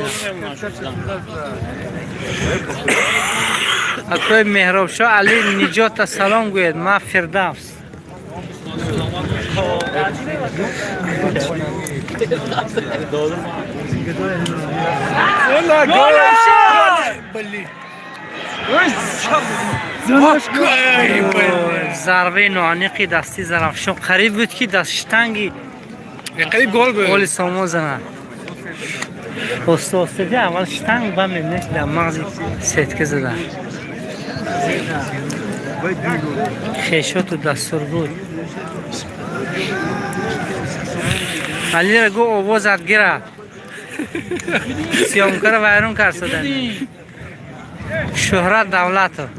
Speaker 1: Акои Меҳробшоҳ Али Ниҷота салом гӯед. Ма Фирдавс.
Speaker 6: Гола, гола! Блин.
Speaker 1: Зарбаи ноаниқи дасти Зарафшон қариб буд, ки даст штанги
Speaker 6: Қариб гол буд.
Speaker 1: Оли Сомон занад. Оста остади аввал штанг, ба мебинед, ки дар мағзи сетка зада. Хешоту дастур буд. Алира гу овозат гирад. Съёмкаро вайрон кард садан. Шӯҳрат Давлатов.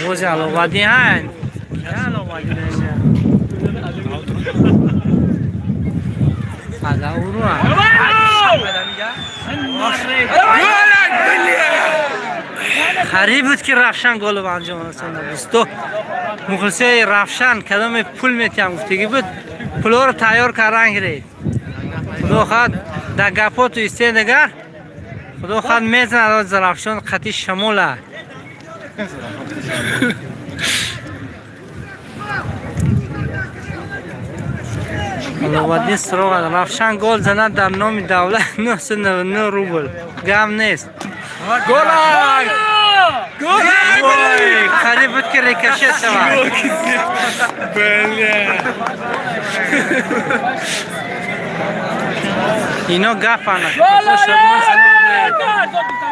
Speaker 1: Овози Аловаддин ҳай. Аловаддин. Азауру. Қариб буд, ки Равшан голу ба анҷом расонда. Дӯсто, мухлисои Равшан, кадоме пул метиҳам гуфтагӣ буд, пулҳоро тайёр кардан гиред. Худо хоҳад, дар гапоту исте дигар, худо хоҳад, мезанад Зарафшон қати шамола. Аловаддин суроғ. Равшан гол занад, дар номи давлат 999 рубл. Гам нест.
Speaker 6: Голай! Голай!
Speaker 1: Ой, қариб буд, ки рикошет шавад.
Speaker 6: Бля.
Speaker 1: Ино гафана.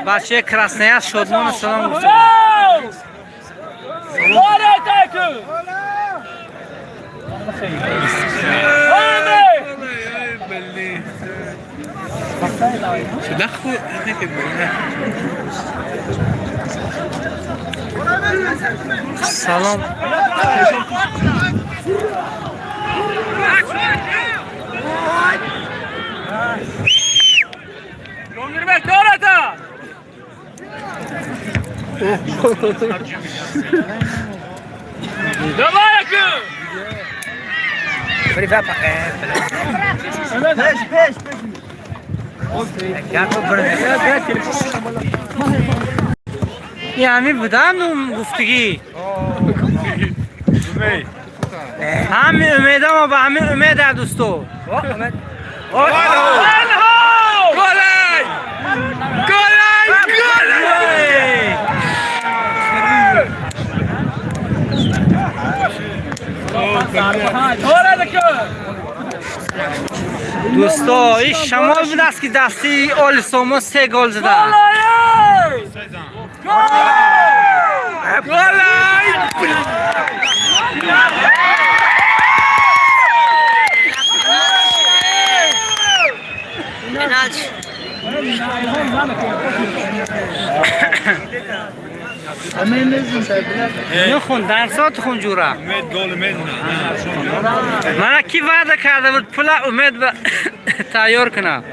Speaker 1: Бачаи Краснояр Шодмону салом гуфта. Салом.
Speaker 7: Ҷонгирбек дората. Давай аку.
Speaker 5: Пеш, пеш, пеш.
Speaker 1: И ҳамин будан гуфтугӣ. Ҳамин умедамо ба ҳамин умеда, дӯсто.
Speaker 6: Голай! Голай! Голай!
Speaker 1: Дӯсто, ин шамол будааст, ки дастии Оли Сомон се гол зада.
Speaker 6: Голай!
Speaker 1: Пеналти. Нухун дарсот хун ҷура.
Speaker 2: Умед гол мезанад.
Speaker 1: Мана ки ваъда карда буд, пула Умед ба тайёр кунад.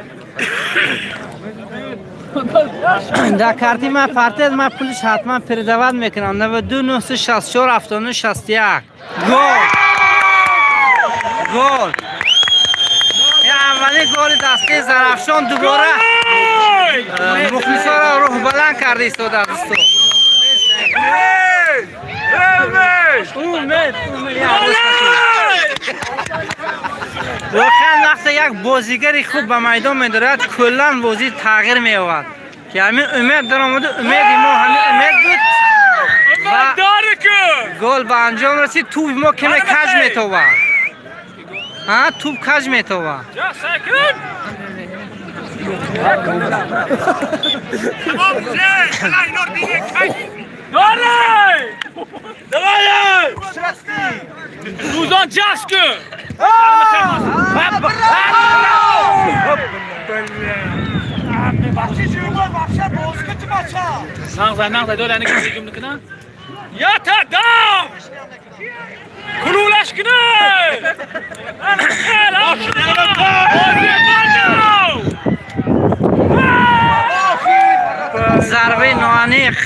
Speaker 1: Дар карти ман партед, ман пулиш ҳатман передавать мекунам. 92 964 79 61. Гол! Гол! Аввалин голи дастаи Зарафшон дубора мухлисоро рӯҳбаланд карда истода, дӯсто. Умед, умед. Воқеан, вақте як бозигари хуб ба майдон медорад, куллан бозӣ тағйир меёбад. Ки ҳамин Умед даромаду, умеди мо ҳамин Умед буд ва гол ба анҷом расид. Тӯби мо каме каҷ метобад. Тӯб каҷ метобад.
Speaker 7: Давай! Рӯзон ҷашн кун! Нағзай, нағзай, дор яни ҳуҷум мекунад. Ята дам! Кулулаш кунад! Ана
Speaker 1: Зарбаи ноаниқ.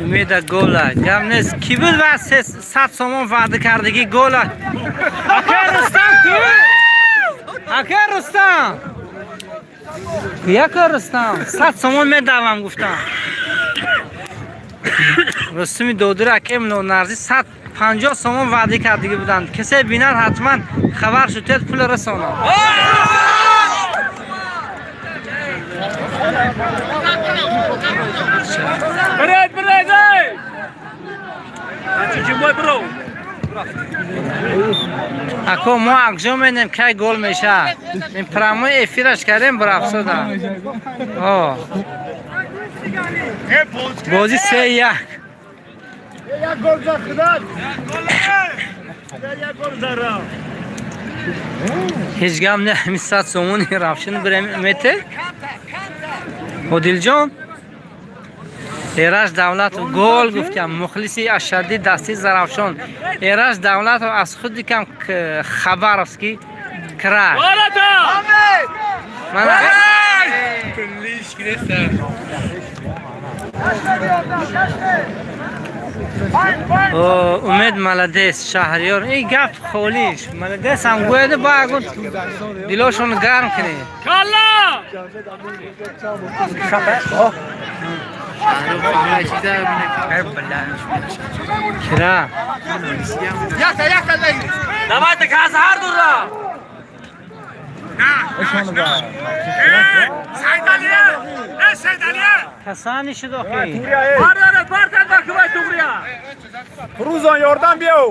Speaker 1: Умеда гола. Гам нест. Ки буд ва 100 сомон ваъда кардагӣ гола? Ака Рустам ку? Ака Рустам! Яка Рустам, 100 сомон медавам гуфтам. Рустами додури акем нонарзи сад 50 сомон ваъда кардагӣ буданд. Касе бинад ҳатман хабар шутед, пул расонад.
Speaker 7: Бред, бред, эй! Чӣ бро?
Speaker 1: Ако мо акҷо менем, кай гол меша. Ин прямой эфираш кардем, бурафсода. О. Бозӣ 3-1.
Speaker 5: Як гол зад худат. Як гол зара.
Speaker 1: Ҳеҷ гап не, ҳамин 100 сомони Равшан бирем мете. Одилҷон Эраш Давлатов гол гуфтям, мухлиси ашадди дасти Зарафшон. Эраш Давлатов аз худи кам Хабаровский край. Мана Умед молодец, Шаҳриёр. Ин гап холиш. Молодец ҳам гӯяд, ба агун дилошон гарм кунед.
Speaker 7: Калла!
Speaker 1: Кира.
Speaker 7: Давайте каз ҳар дура.
Speaker 1: Касани шуд охи.
Speaker 2: Фурӯзон ёрдам биёв.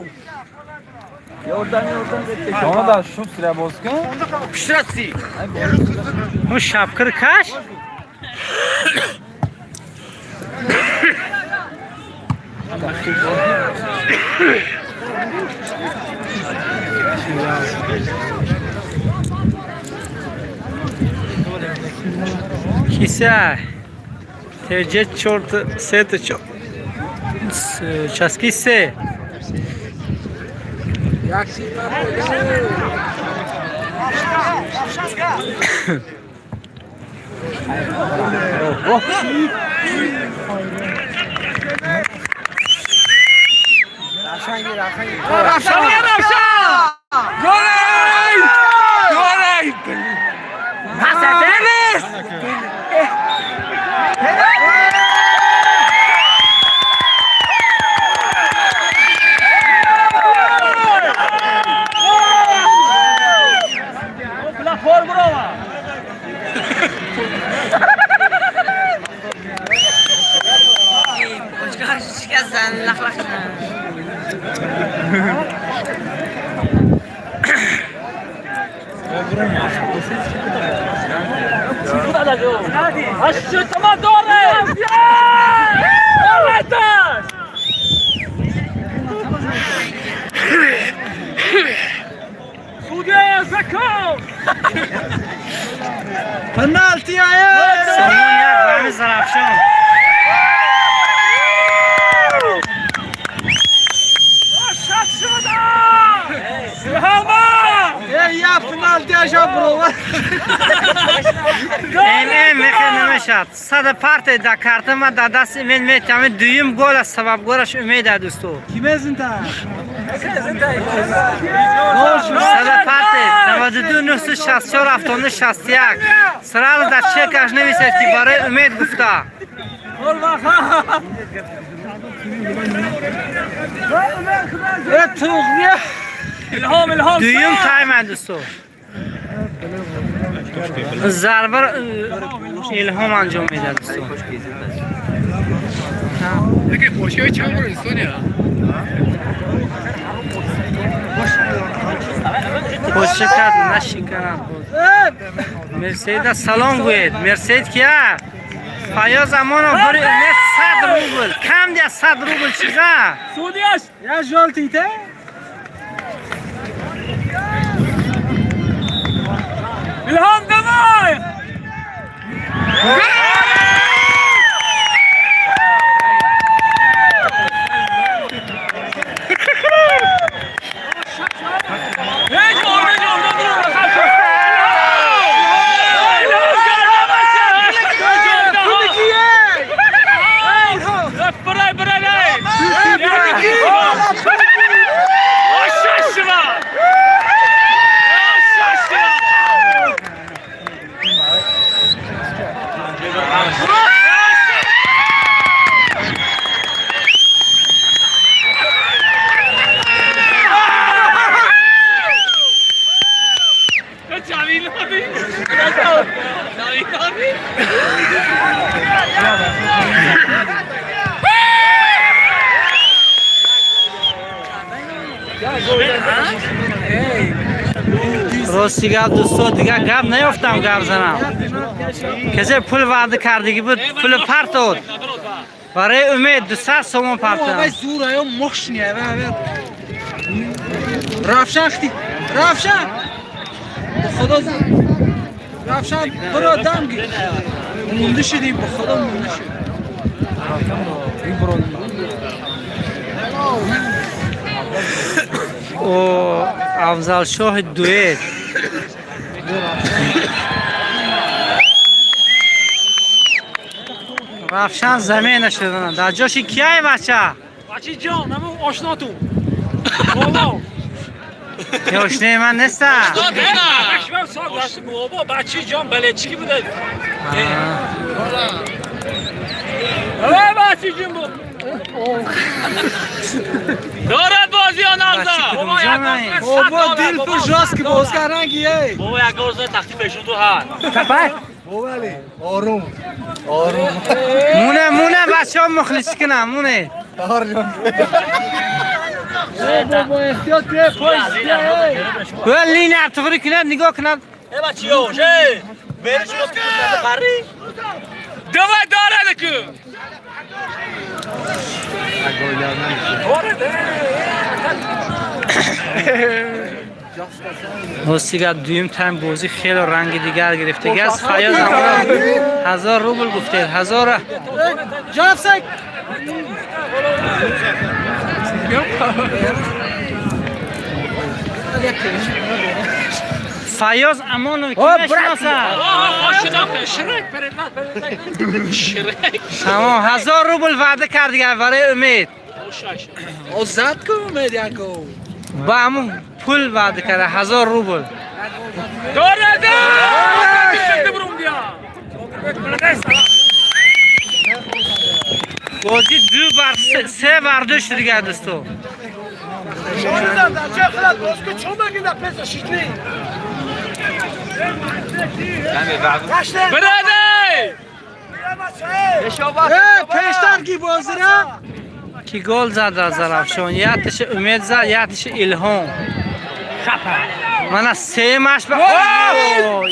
Speaker 1: Он шапкир каш? Киса ТЖ 4 3 4 часки 3.
Speaker 5: Пенальти
Speaker 1: Сомон як ба ҳамин Зарафшон.
Speaker 5: Я пенальти аша бро.
Speaker 1: ММ мехе намешад. Сада парте да карта ма да даст имед метами дуюм гол аз сабабгораш Умед а дӯсто.
Speaker 5: Кимезинта?
Speaker 1: Сада парте 92 964 79 61. Сразу дар чекаш нависед ки барои Умед гуфта. Дуюм тайм а дӯсто. Зарба Илҳом анҷом медиҳад дӯсто. Пошикад нашиканад боз. Мерседа салом гӯед. Мерсед кия? Фаёз Амонов бори Умед 100 рубл. Кам дия 100 рубл чиза?
Speaker 7: Судияш!
Speaker 5: Я жёлтый те?
Speaker 7: Илҳом давай!
Speaker 1: Рости гап, дӯсто, дигар гап наёфтам гап занам. Касе пул ваъда кардагӣ буд, пули партод. Барои Умед 200 сомон партам.
Speaker 6: Равшан хти Равшан ба Худо, Равшан, бро, дам гир, монда шудем, ба Худо, монда шудем.
Speaker 1: О, Афзалшоҳи дуэт. Равшан замена шуда. Дар ҷоши кияй, бача?
Speaker 7: Бачи ҷон, наму ошнотун. Бобо.
Speaker 1: Ошнаи ман неста.
Speaker 7: Бобо, бачи ҷон, балечики буда. Эй, бачи ҷон бу. Дорад бозӣ он.
Speaker 6: Бобо, дил пур жёсткий боз карданги, эй.
Speaker 7: Бобо, як гол зад, тахти пешон ту ҳар.
Speaker 1: Капай.
Speaker 6: Бобали, орум. Орум.
Speaker 1: Муне, муне, бачаҳо мухлисӣ кунам, муне.
Speaker 5: Бо эҳтиёт ке пой.
Speaker 1: Ва линия туғри кунад, нигоҳ кунад.
Speaker 7: Эй, бачи ёш, эй. Бериш қари. Давай, дорад ку. Дорад.
Speaker 1: Рости гап, дуюм тайм бозӣ хеле ранги дигар гирифтагӣ аст. Фаёз Амонов 1000 рубл гуфтед, ҳазора.
Speaker 6: Ҷафсак.
Speaker 1: Фаёз Амонов ки мешиносад? Тамом, 1000 рубл ваъда кард дигар барои Умед.
Speaker 6: Озад ку Умед як гол.
Speaker 1: Ба ҳамун пул ваъда карда, 1000 рубл.
Speaker 7: Дорад.
Speaker 1: Бозӣ ду бар се бар ду шуд дигар, дӯсто.
Speaker 7: Бирадай!
Speaker 6: Пештар ки бозира.
Speaker 1: Ки гол зад аз Зарафшон? Якташи Умед зад, якташи Илҳом. Мана семаш ба. Ой!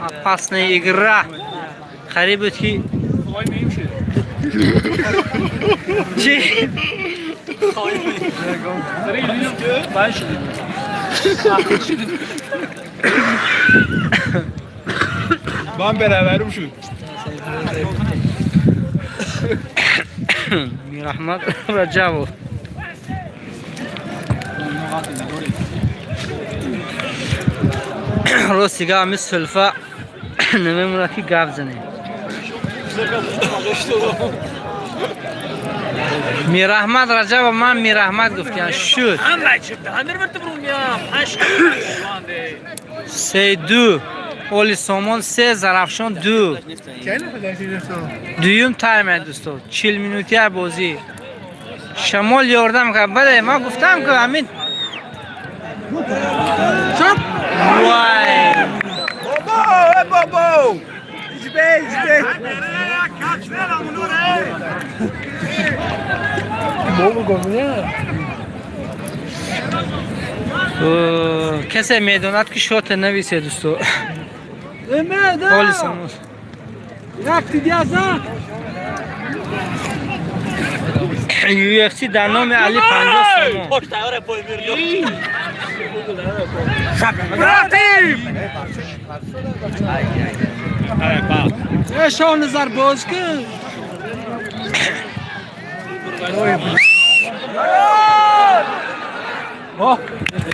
Speaker 1: Опасная игра. Қариб буд ки чӣ?
Speaker 2: Ман бераверум шуд.
Speaker 1: Мираҳмад Раҷабов. Рости гап, ҳами сулфа намемонад ки гап занем. Мираҳмад Раҷабов, ман Мираҳмад гуфтиям, шуд. 3-2. Оли Сомон се, Зарафшон ду. Дуюм тайм, дӯсто, 40 минутия бозӣ. Шамол ёрдам кард. Бале, ман гуфтам ки ҳамин. Вай!
Speaker 2: Бобо, эй бобо! Иҷбе, иҷбе.
Speaker 1: Касе медонад ки шоте нависе, дӯсто.
Speaker 6: Умед.
Speaker 1: Оли Сомон.
Speaker 6: Як тидя зад.
Speaker 1: UFC дар номи Али 50 сомон.
Speaker 2: Рафтим!
Speaker 6: Э, Шоҳназар, боз ку.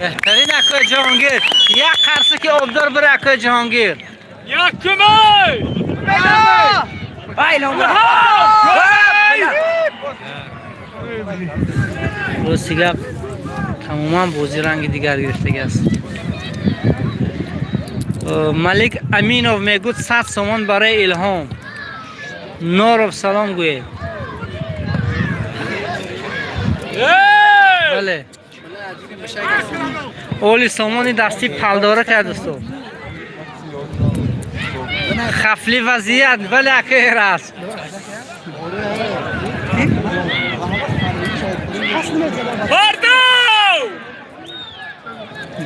Speaker 1: Беҳтарин, акои Ҷаҳонгир. Як қарси ки обдор бир, акои Ҷаҳонгир.
Speaker 7: Як кумай!
Speaker 3: Вай, ломба.
Speaker 1: Рости гап, тамоман бозӣ ранги дигар гирифтагӣ аст. Малик Аминов мегӯд 100 сомон барои Илҳом. Норов, салом гӯед. Бале. Оли Сомони дасти палдора кард, дӯсто. Хафли вазъият, бале, акои раст.
Speaker 7: Бардав!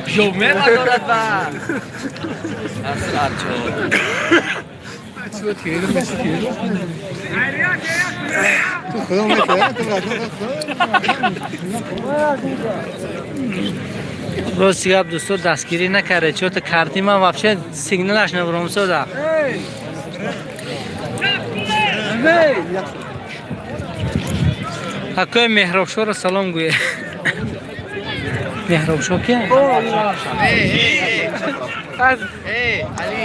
Speaker 7: Жовме надорад ба. Асл арчо.
Speaker 1: Рости гап, дӯсто, дастгирӣ накарде, чё-то карти ман вообще сигналаш набуромсода. Акои Меҳробшоро салом гӯе. Меҳробшо ки?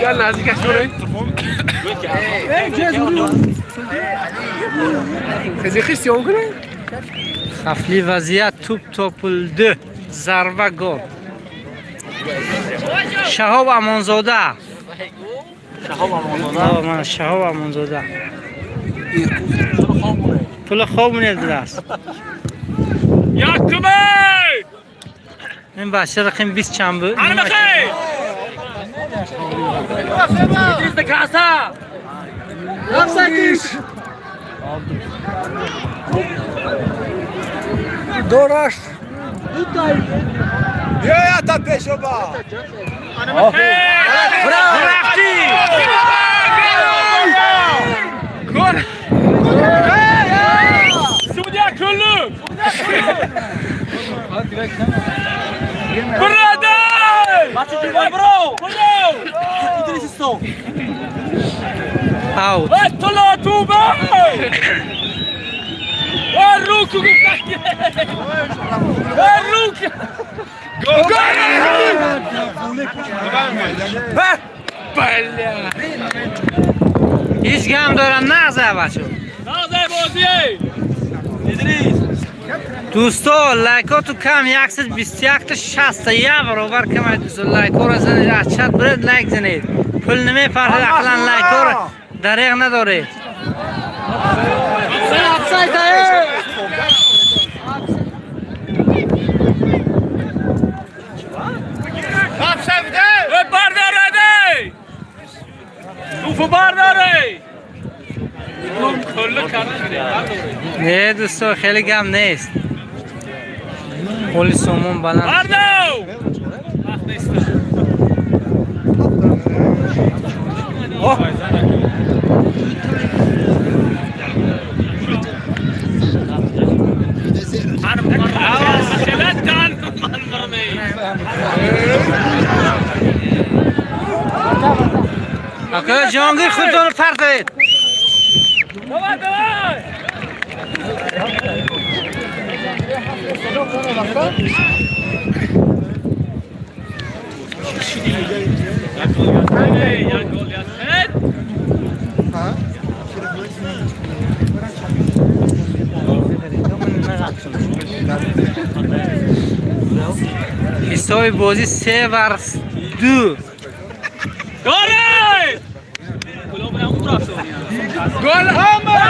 Speaker 7: Я наздикаш шуре.
Speaker 1: Хафли вазъият, туп топулду, зарба, гол. Шаҳоб Амонзода. Ман Шаҳоб Амонзода. Пули хоб монед будааст.
Speaker 7: Якуме!
Speaker 1: Ин бача рақами 20 чанд буд?
Speaker 7: Ана бахей! Идрис каса!
Speaker 6: Дораш.
Speaker 2: Биёя та пешоба.
Speaker 1: Рафтӣ!
Speaker 7: Гол! Судья Күллүк! Брадай! Бро!
Speaker 1: Аут.
Speaker 7: Аттала туба! Руку! Руку! Гол! Бля!
Speaker 1: Ҳеҷ гам дорам нағза, бачо.
Speaker 7: Нағзай бозӣ! Идрис!
Speaker 1: Дӯсто, лайкоту кам, 121 та 60 я баробар камай, дӯсто, лайкоро занед, аз чат биред, лайк занед. Пул намепарҳед, ақлан лайкоро дареғ надоред. Офсайд!
Speaker 7: Бардорадай! Туфу бардорай!
Speaker 1: Не, дӯсто, хеле гам нест. Ҳоли сомон баланд.
Speaker 7: Бардав!
Speaker 1: Акои Ҷонгир, худтонро партоед.
Speaker 7: Давай, давай!
Speaker 1: Ҳисоби бозӣ 3-2.
Speaker 7: Дорай! Гол ҳама!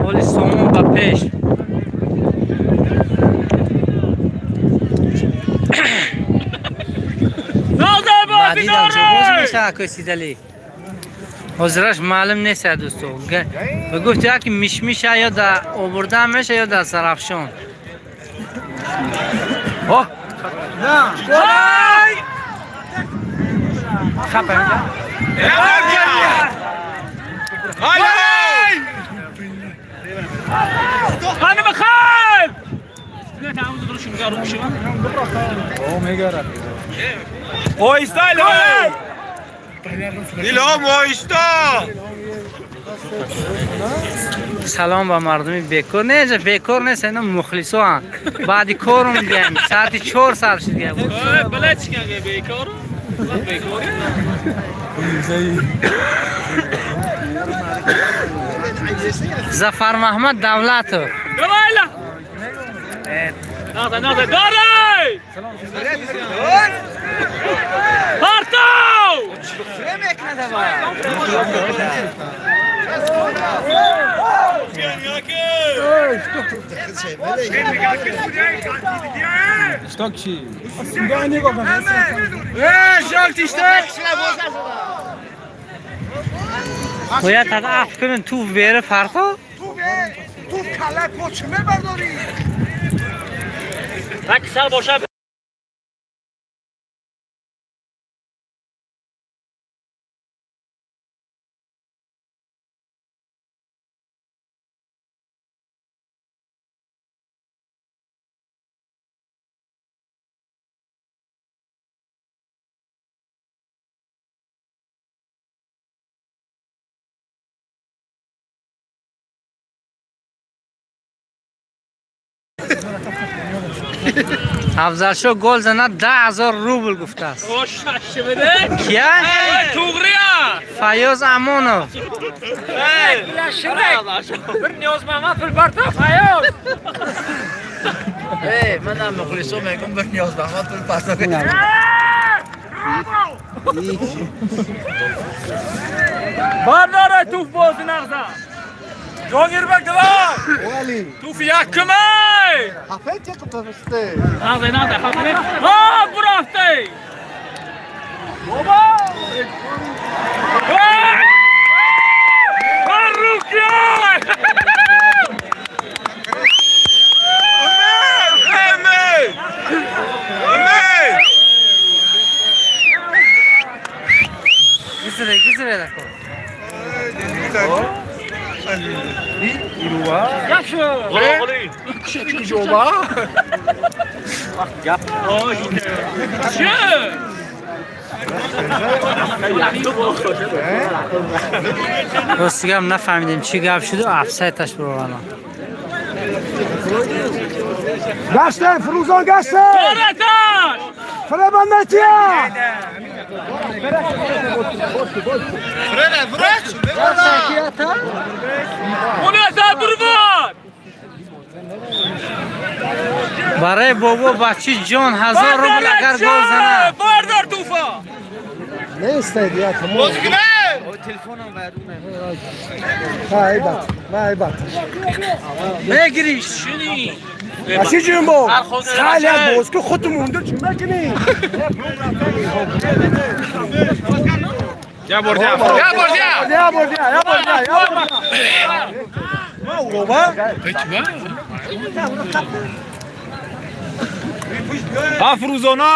Speaker 1: Ҳоли сомон ба пеш.
Speaker 7: Нағзай бозӣ
Speaker 1: Баъдидам ҷо боз
Speaker 7: дорай!
Speaker 1: мешавад, акои Сидалӣ. Ҳозираш маълум нест, дӯсто. Ба гуфти яки мишмиша ё дар обурдан меша, ё дар Сарафшон.
Speaker 7: Ай!
Speaker 2: Ай!
Speaker 7: Қани бихайр!
Speaker 2: Оҳиста, Илҳом! Илҳом, оҳиста!
Speaker 1: Салом ба мардуми бекор. Не, ҷа бекор нест, ино мухлисоанд. Баъди корум дигаем, соати 4 сар шуд дига.
Speaker 7: Бля, чӣ бекор? Бекор?
Speaker 1: Зафар Маҳмад Давлатов.
Speaker 7: Давай, ла! Нағзай, нағзай, дорай! Партов!
Speaker 1: Бояд аф кунен туф бере фарқо?
Speaker 2: Туф калла по чӣ мебардорӣ?
Speaker 7: Так сал боша.
Speaker 1: Афзалшо гол занад 10 000 рубл гуфтааст. Кия?
Speaker 7: Туғрия.
Speaker 1: Фаёз Амонов.
Speaker 7: Bir Niyozmamad pul barta Fayoz.
Speaker 8: Ey, манам мухлисо мегум bir Niyozmamad pul parta.
Speaker 7: Bardora tuf bozi nag'za. Jongirбек давай. Туф якумай. Нағза, нағза, хафе. Ha, бурафтай. Боба. Farrukiya!
Speaker 2: Умед! Умед!
Speaker 1: Гизре, гизре дако.
Speaker 7: Чӣ?
Speaker 1: Рости гап, нафаҳмидем, чӣ гап шуду офсайдаш бировардам.
Speaker 5: Гаште, Фирӯзон гаште!
Speaker 7: Дораташ!
Speaker 5: Фреба метия!
Speaker 7: Унаса бурвар!
Speaker 1: Барои бобо бачи ҷон 1000 рубл агар гол занад.
Speaker 7: Бардор туфа!
Speaker 5: Нест я тамом. Ай бат.
Speaker 1: Мегириш.
Speaker 7: Шини!
Speaker 5: Бачи ҷон бо. Хали боз ку худту монду чӣ мекунӣ?
Speaker 2: Я бордя!
Speaker 7: Я бордя!
Speaker 5: Я бордя, я бордя, я бордя. Баба?
Speaker 2: Ҳа, Фурӯзона!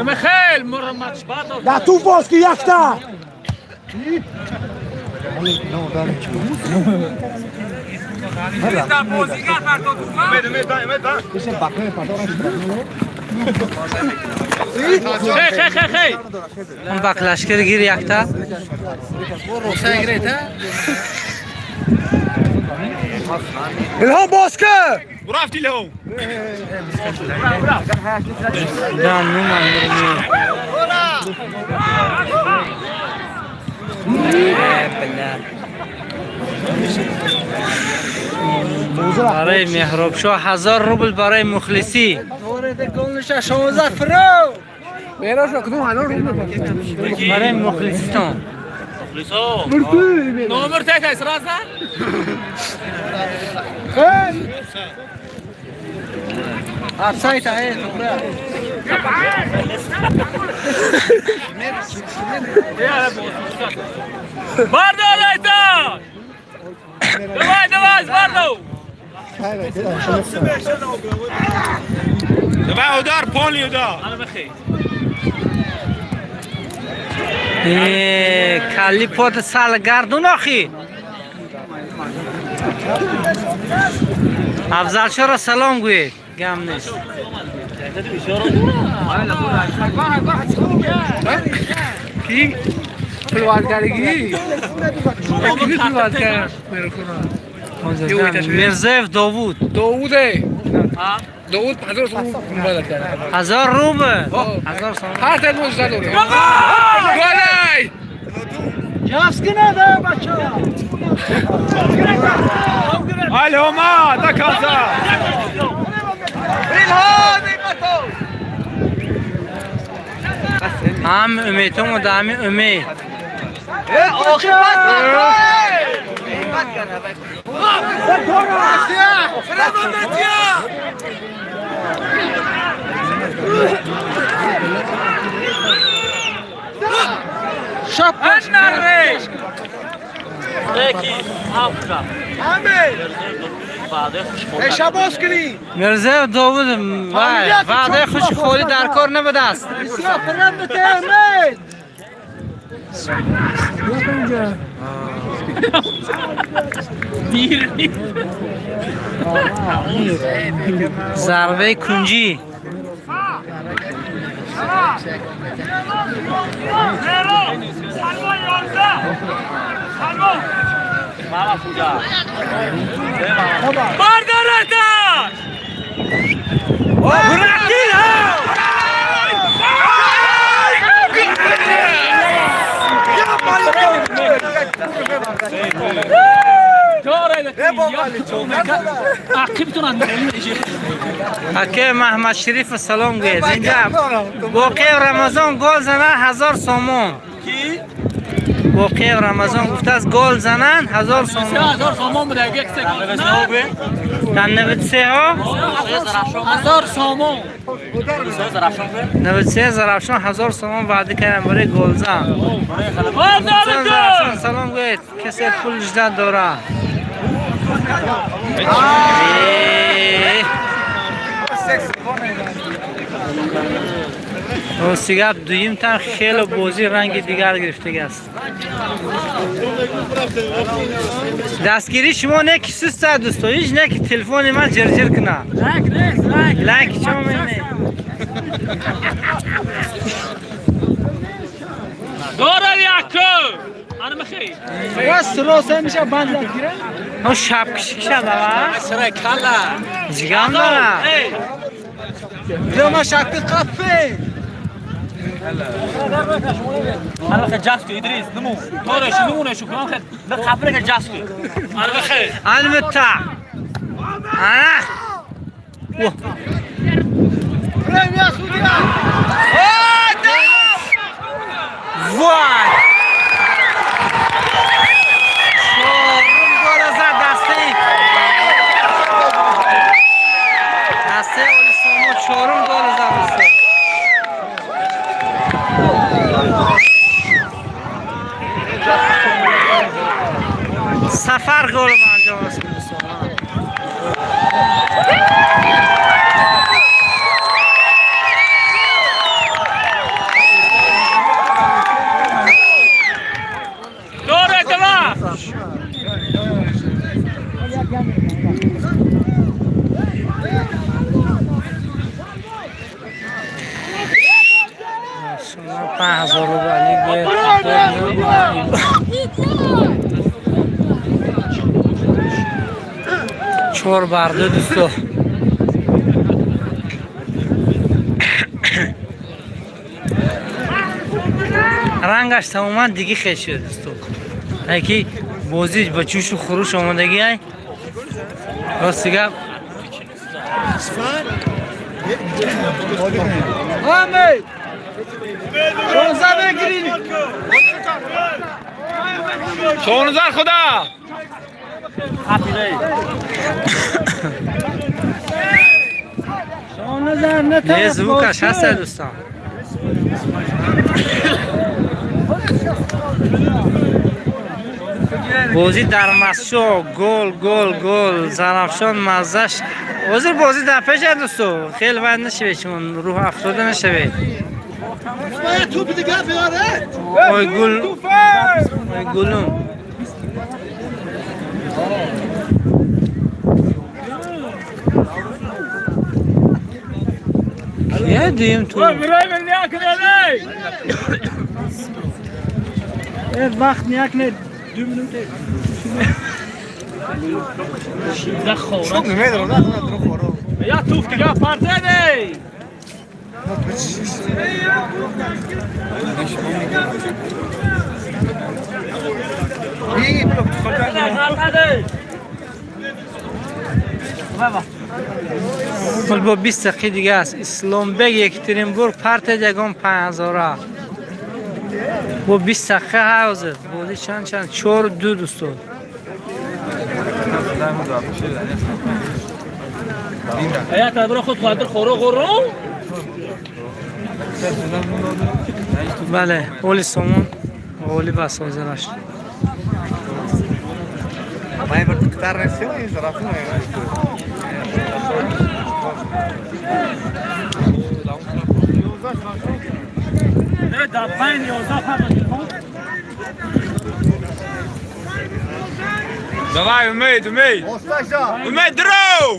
Speaker 7: Михаил Мурамач бардор.
Speaker 5: Да ту боз ки якта.
Speaker 7: Бозигар бардор туфа. Хей, хей, хей, хей!
Speaker 1: Он баклашкир гир якта.
Speaker 5: Илҳом боз ку.
Speaker 2: Бурафт Илҳом!
Speaker 1: Да, ну ман. Бля. Барои Меҳробшоҳ 1000 рубл барои мухлисӣ. Барои мухлиситон.
Speaker 7: Номер тетай сразу?
Speaker 8: Офсайд, ай, туғри.
Speaker 7: Бардор айтан! Давай, давай, бардор!
Speaker 2: Давай удар, полный удар!
Speaker 7: Ана бихей.
Speaker 1: Э, калли под сал гардун охи. Афзалшоро салом гӯед. Гам нест.
Speaker 6: Ки? Пулваргаригӣ? Ки пулваргар?
Speaker 1: Мирзаев Довуд.
Speaker 6: Довуде. Довуд 1000 сом пул кард.
Speaker 1: 1000 рубл. 1000 сом.
Speaker 6: Ҳар тел мӯҷиза дорем. Голай!
Speaker 5: Ҷафскина да бача.
Speaker 2: Алёма, до конца!
Speaker 8: Илҳом, ин
Speaker 1: Ҳам умедҳомо да ҳами умед. Мирзаев Довуд ваъдаи хуши холӣ дар кор набудааст. Зарбаи кунҷӣ. Аке Маҳмад Шариф салом гӯед. Инҷа воқеи Рамазон гол занан 1000 сомон. Воқеи Рамазон гуфтааст гол занан 1000 сомон.
Speaker 7: 1000 сомон буда як
Speaker 1: Дар 93 ҳо
Speaker 7: 1000 сомон.
Speaker 1: 93 Зарафшон 1000 сомон ваъда кардам барои голзан. Зарафшон салом гӯед. Касе пул жда дорад. Рости гап дуюм тайм хеле бозӣ ранги дигар гирифтагиаст. Дастгирии шумо не ки суста дӯсто, ҳеҷ не ки телефони ман ҷирҷир кунад. Лайк чо мене? О шапкиши кишадава? Ҷигам дора. Албатта. Ана. Вай! Чорум гола зад дастаи. Дастаи Олисомо чорум гола зад дӯсто. Сафар гол ба анҷом расид дӯстон. Шумо 5000 рубл алик. Чор барду дӯсто. Рангаш тамоман диги хел шуд дӯсто. Ки бозӣ ба ҷӯшу хуруш омадагӣ ай. Рости гап
Speaker 2: Шонзар худо.
Speaker 1: Не звукаш ҳаст дӯстон. Бозӣ дар Масчо гол гол гол Зарафшон маззаш. Ҳозир бозӣ дар пеш аст дӯсто. Хеле вай нашавед шумо рӯҳ афтода нашавед. Ой гул, ой гулум. Кия дуюм ту?
Speaker 5: Вақт някне 2 минута.
Speaker 1: Бо 20 дақиқа дига аст. Исломбек Екатеринбург партия ягон 5000. Бо 20 дақиқа ҳозир. Бозӣ чанд чанд? 4-2 дӯстон. Бале, Оли Сомон ғолиб аст ҳозираш.
Speaker 2: Давай, Умид, Умид! Умид, дров!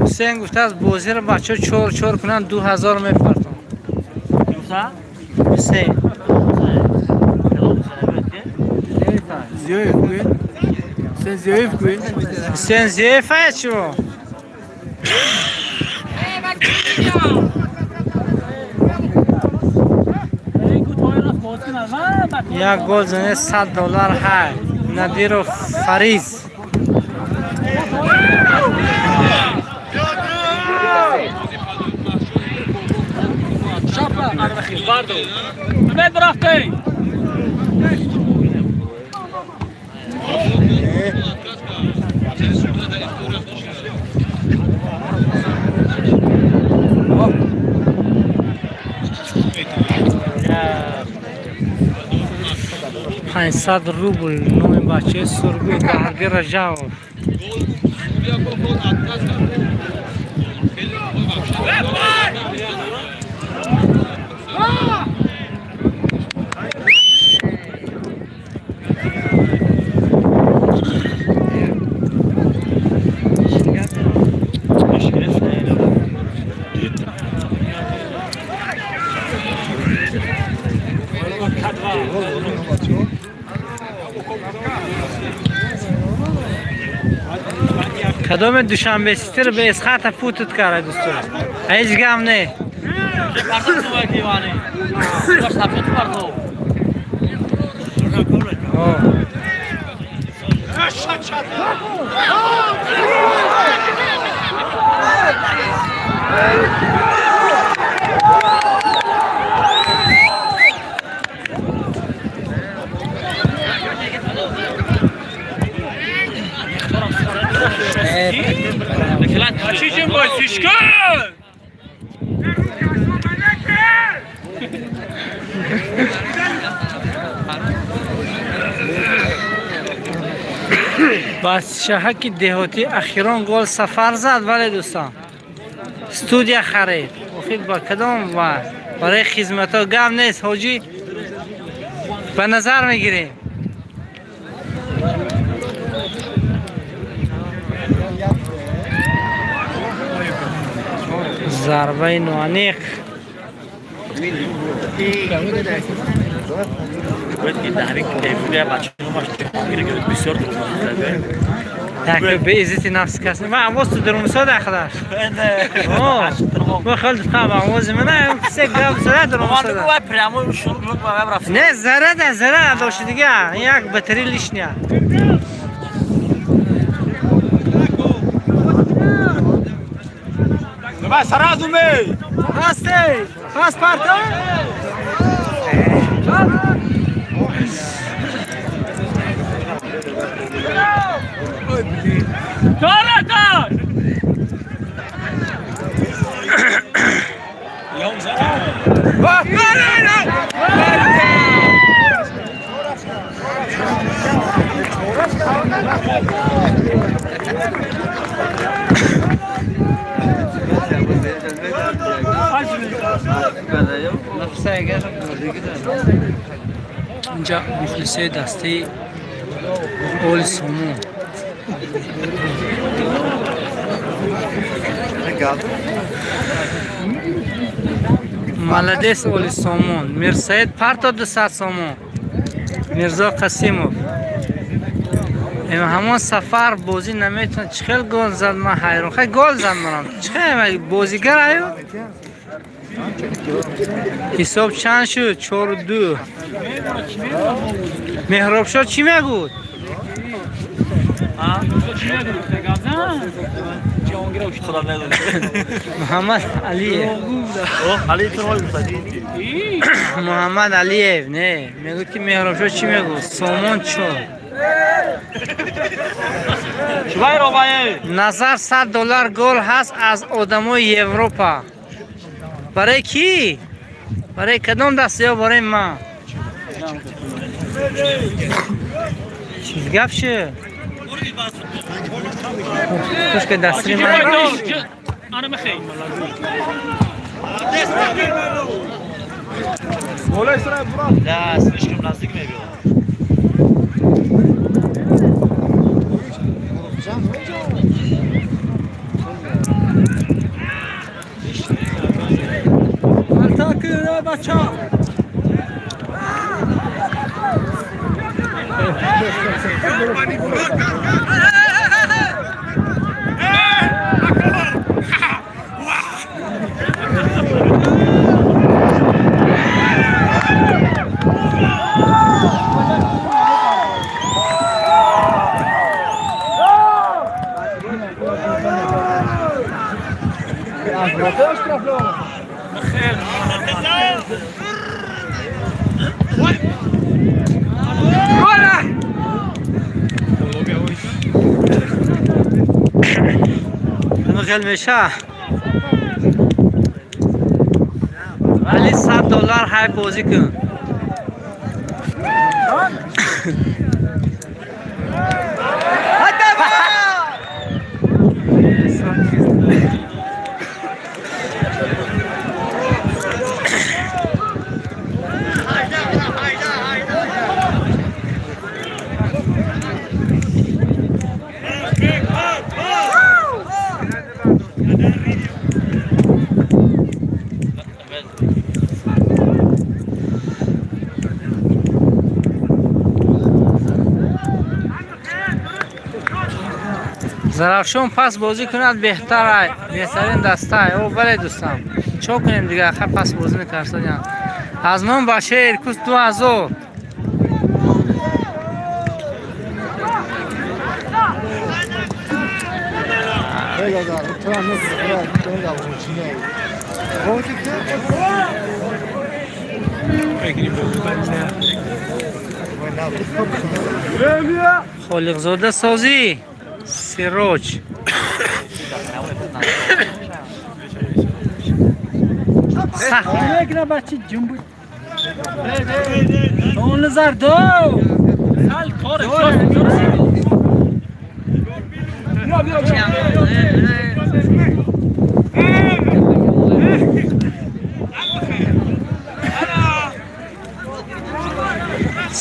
Speaker 1: Ҳусейн гуфтааст бозиро бачаҳо 4-4 кунанд 2000 мепартон. Ҳусейн.
Speaker 6: Зиёев гӯед. Ҳусейн Зиёев гӯед.
Speaker 1: Ҳусейн Зиёев аст шумо? Як гол зане $100 ҳай. Надиров Фариз. $500 номи бачаи Сургут Баҳрдин Раҷабов. Кадоме Душанбе Ситир ба Исхата путут кард дӯстон. Ҳеҷ гам не. Бачаҳаки деҳотӣ ахирон гол сафар зад, вале дӯстон студия харид. Охир ба кадом ва барои хизматҳо гап нест, ҳоҷӣ ба назар мегирем. Зарбаи ноаниқ. Так беиззати нафс кас. Ман овоз ту дарумсода худаш. Ма хел духам овози ман се гап зара дарумсода. Не зара да зара дошт дига. Як батарея лишняя.
Speaker 2: Давай сразу мы!
Speaker 1: Пасте! Пас парта! Инҷа мухлисои дастаи Оли Сомон. Молодец Оли Сомон. Мирсаид парто 200 сомон. Мирзо Қасимов. Ҳамон сафар бозӣ наметавон. Чӣ хел гол зад, ман ҳайрон. Хай гол зад манам. Чӣ хел бозигар аю? Ҳисоб чанд шуд? 4-2. Меҳробшо чӣ мегӯд? Муҳаммад Алиев. Муҳаммад Алиев не мегӯяд, ки Меҳробшо чӣ мегӯ? Сомон чо? Назар $100 гол ҳаст аз одамои Европа. Барои кӣ? Барои кадом даст ё барои ман? Чиз гап шуд? Пушка дастри ман.
Speaker 8: Да, слишком наздик мебиёд.
Speaker 1: Хел меша. Вале $100 ҳай бозӣ кун. Зарафшон пас бозӣ кунад беҳтар, беҳтарин даста. О, бале дӯстам, чо кунем дигар, хай пас бозӣ мекарсодиям. Аз ном Башир кус 2000. Холиқзода созӣ Сироҷ. Сахт.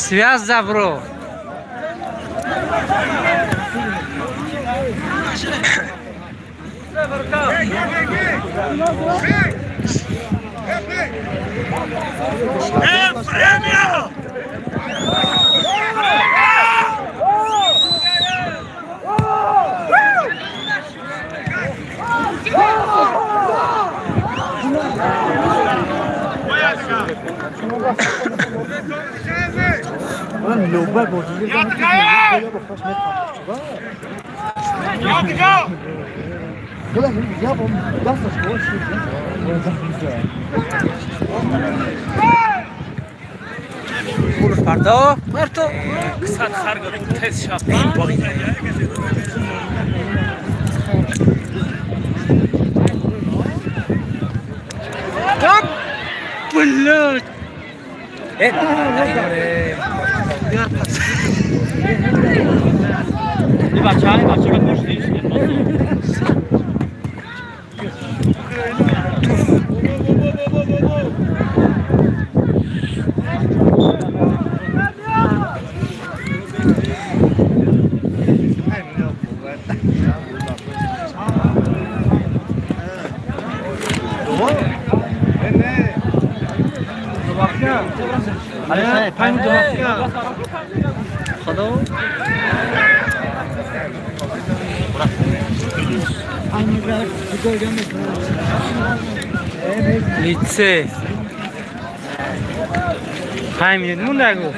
Speaker 1: Связь забро.
Speaker 7: Parto, parto.
Speaker 1: Лицей. 5 минут мундагу.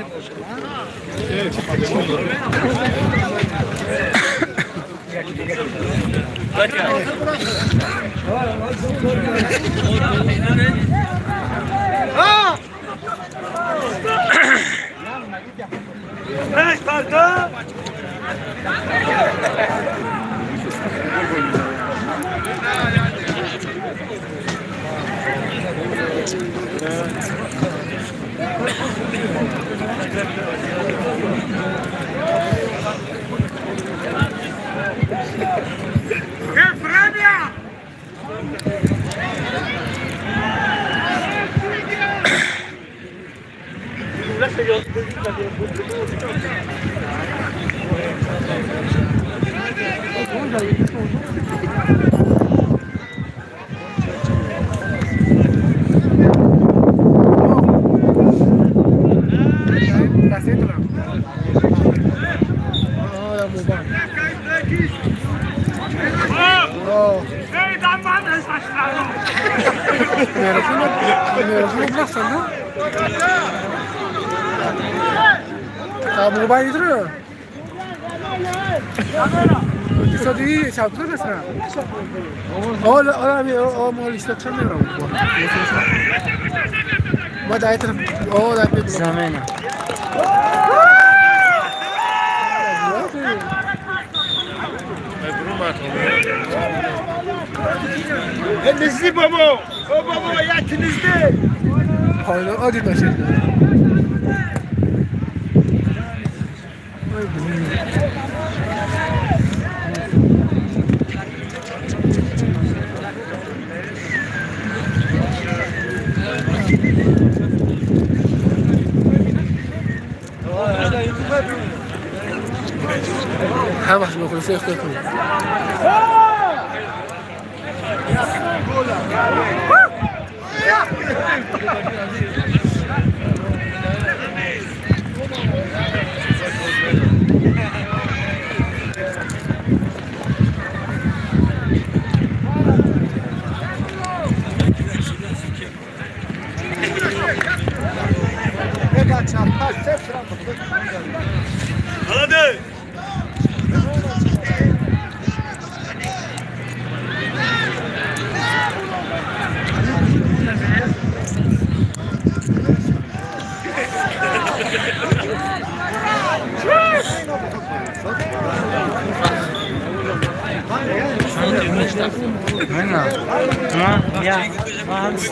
Speaker 1: Замена.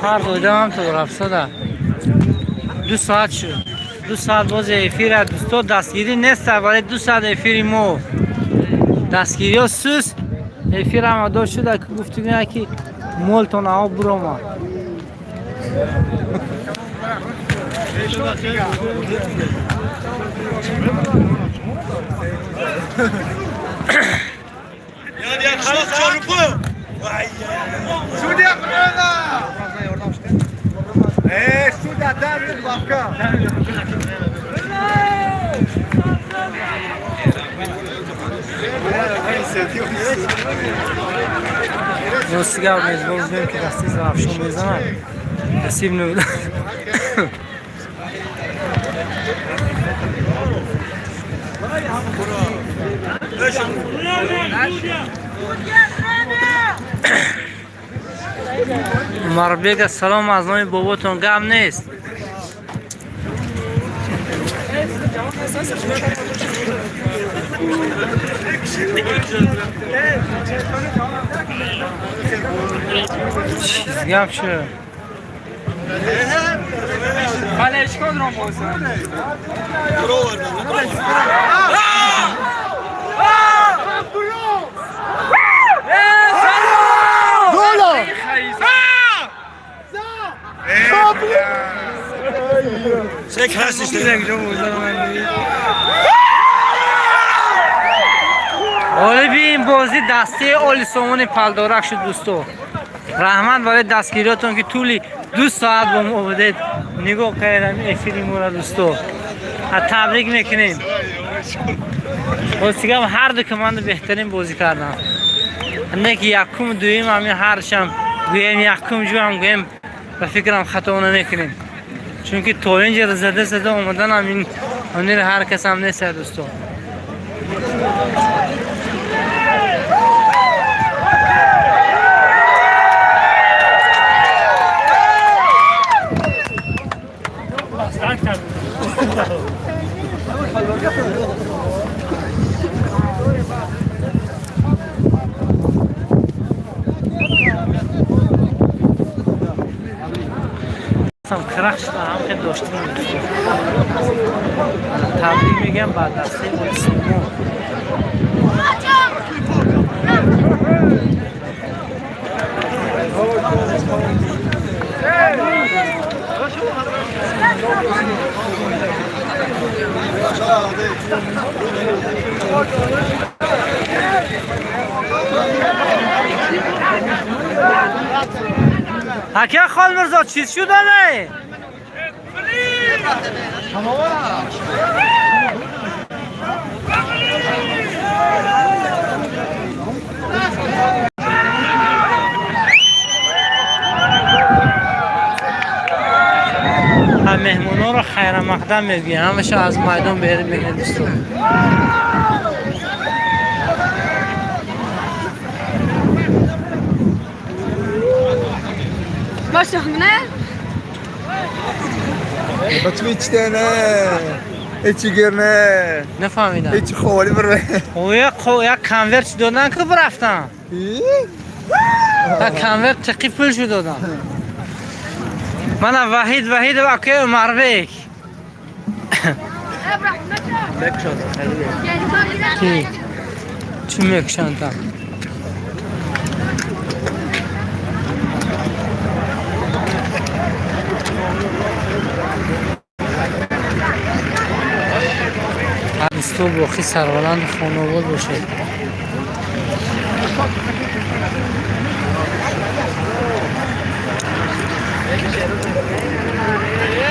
Speaker 1: Сар додам то рафсада. 2 соат шуд. 2 соат боз эфир дӯсто дастгирӣ нест, вале 2 соат эфири мо. Дастгириҳо суст, эфир ҳам адо шуда, гуфтугӯянд ки молтон ао бурома. Ростигар мезбон будем ки дасти Зарафшон мезанад. Насиб набуд. Умарбек, салом аз номи боботон, гап нест. Чиз гап шуд? Ғолиби ин бозӣ дастаи Оли Сомони Палдорак шуд дӯсто. Раҳмат барои дастгириётон ки тӯли 2 соат бо мо будед. Нигоҳ кардем эфири моро дӯсто. Табрик мекунем. Ростигам ҳар ду команда беҳтарин бозӣ карданд. Не ки якум дуюм ҳамин ҳаршам гӯем якум ҷӯам гӯем ба фикрам хато намекунем. Чунки то инҷа зада зада омадан ҳамин ҳунари ҳар кас ҳам нест дӯсто. Дафтам крах шуда, ҳам хел доштем. Табрик мегӯям ба дастаи Олисомо. Ака Холмирзо, чиз шуда не? Меҳмонҳоро хайрамақдам мегӯям, ҳамаша аз майдон берун мекунед, дӯстон. Нафаҳмидам. Як конверт додан ки рафтам. Як конверт тиқи пул шу додам. Мана Ваҳид Ваҳидов, акаи Умарбек. Ки? Чӣ мекушанд там? Дӯсто, боқӣ сарбаланду хонобод бошед.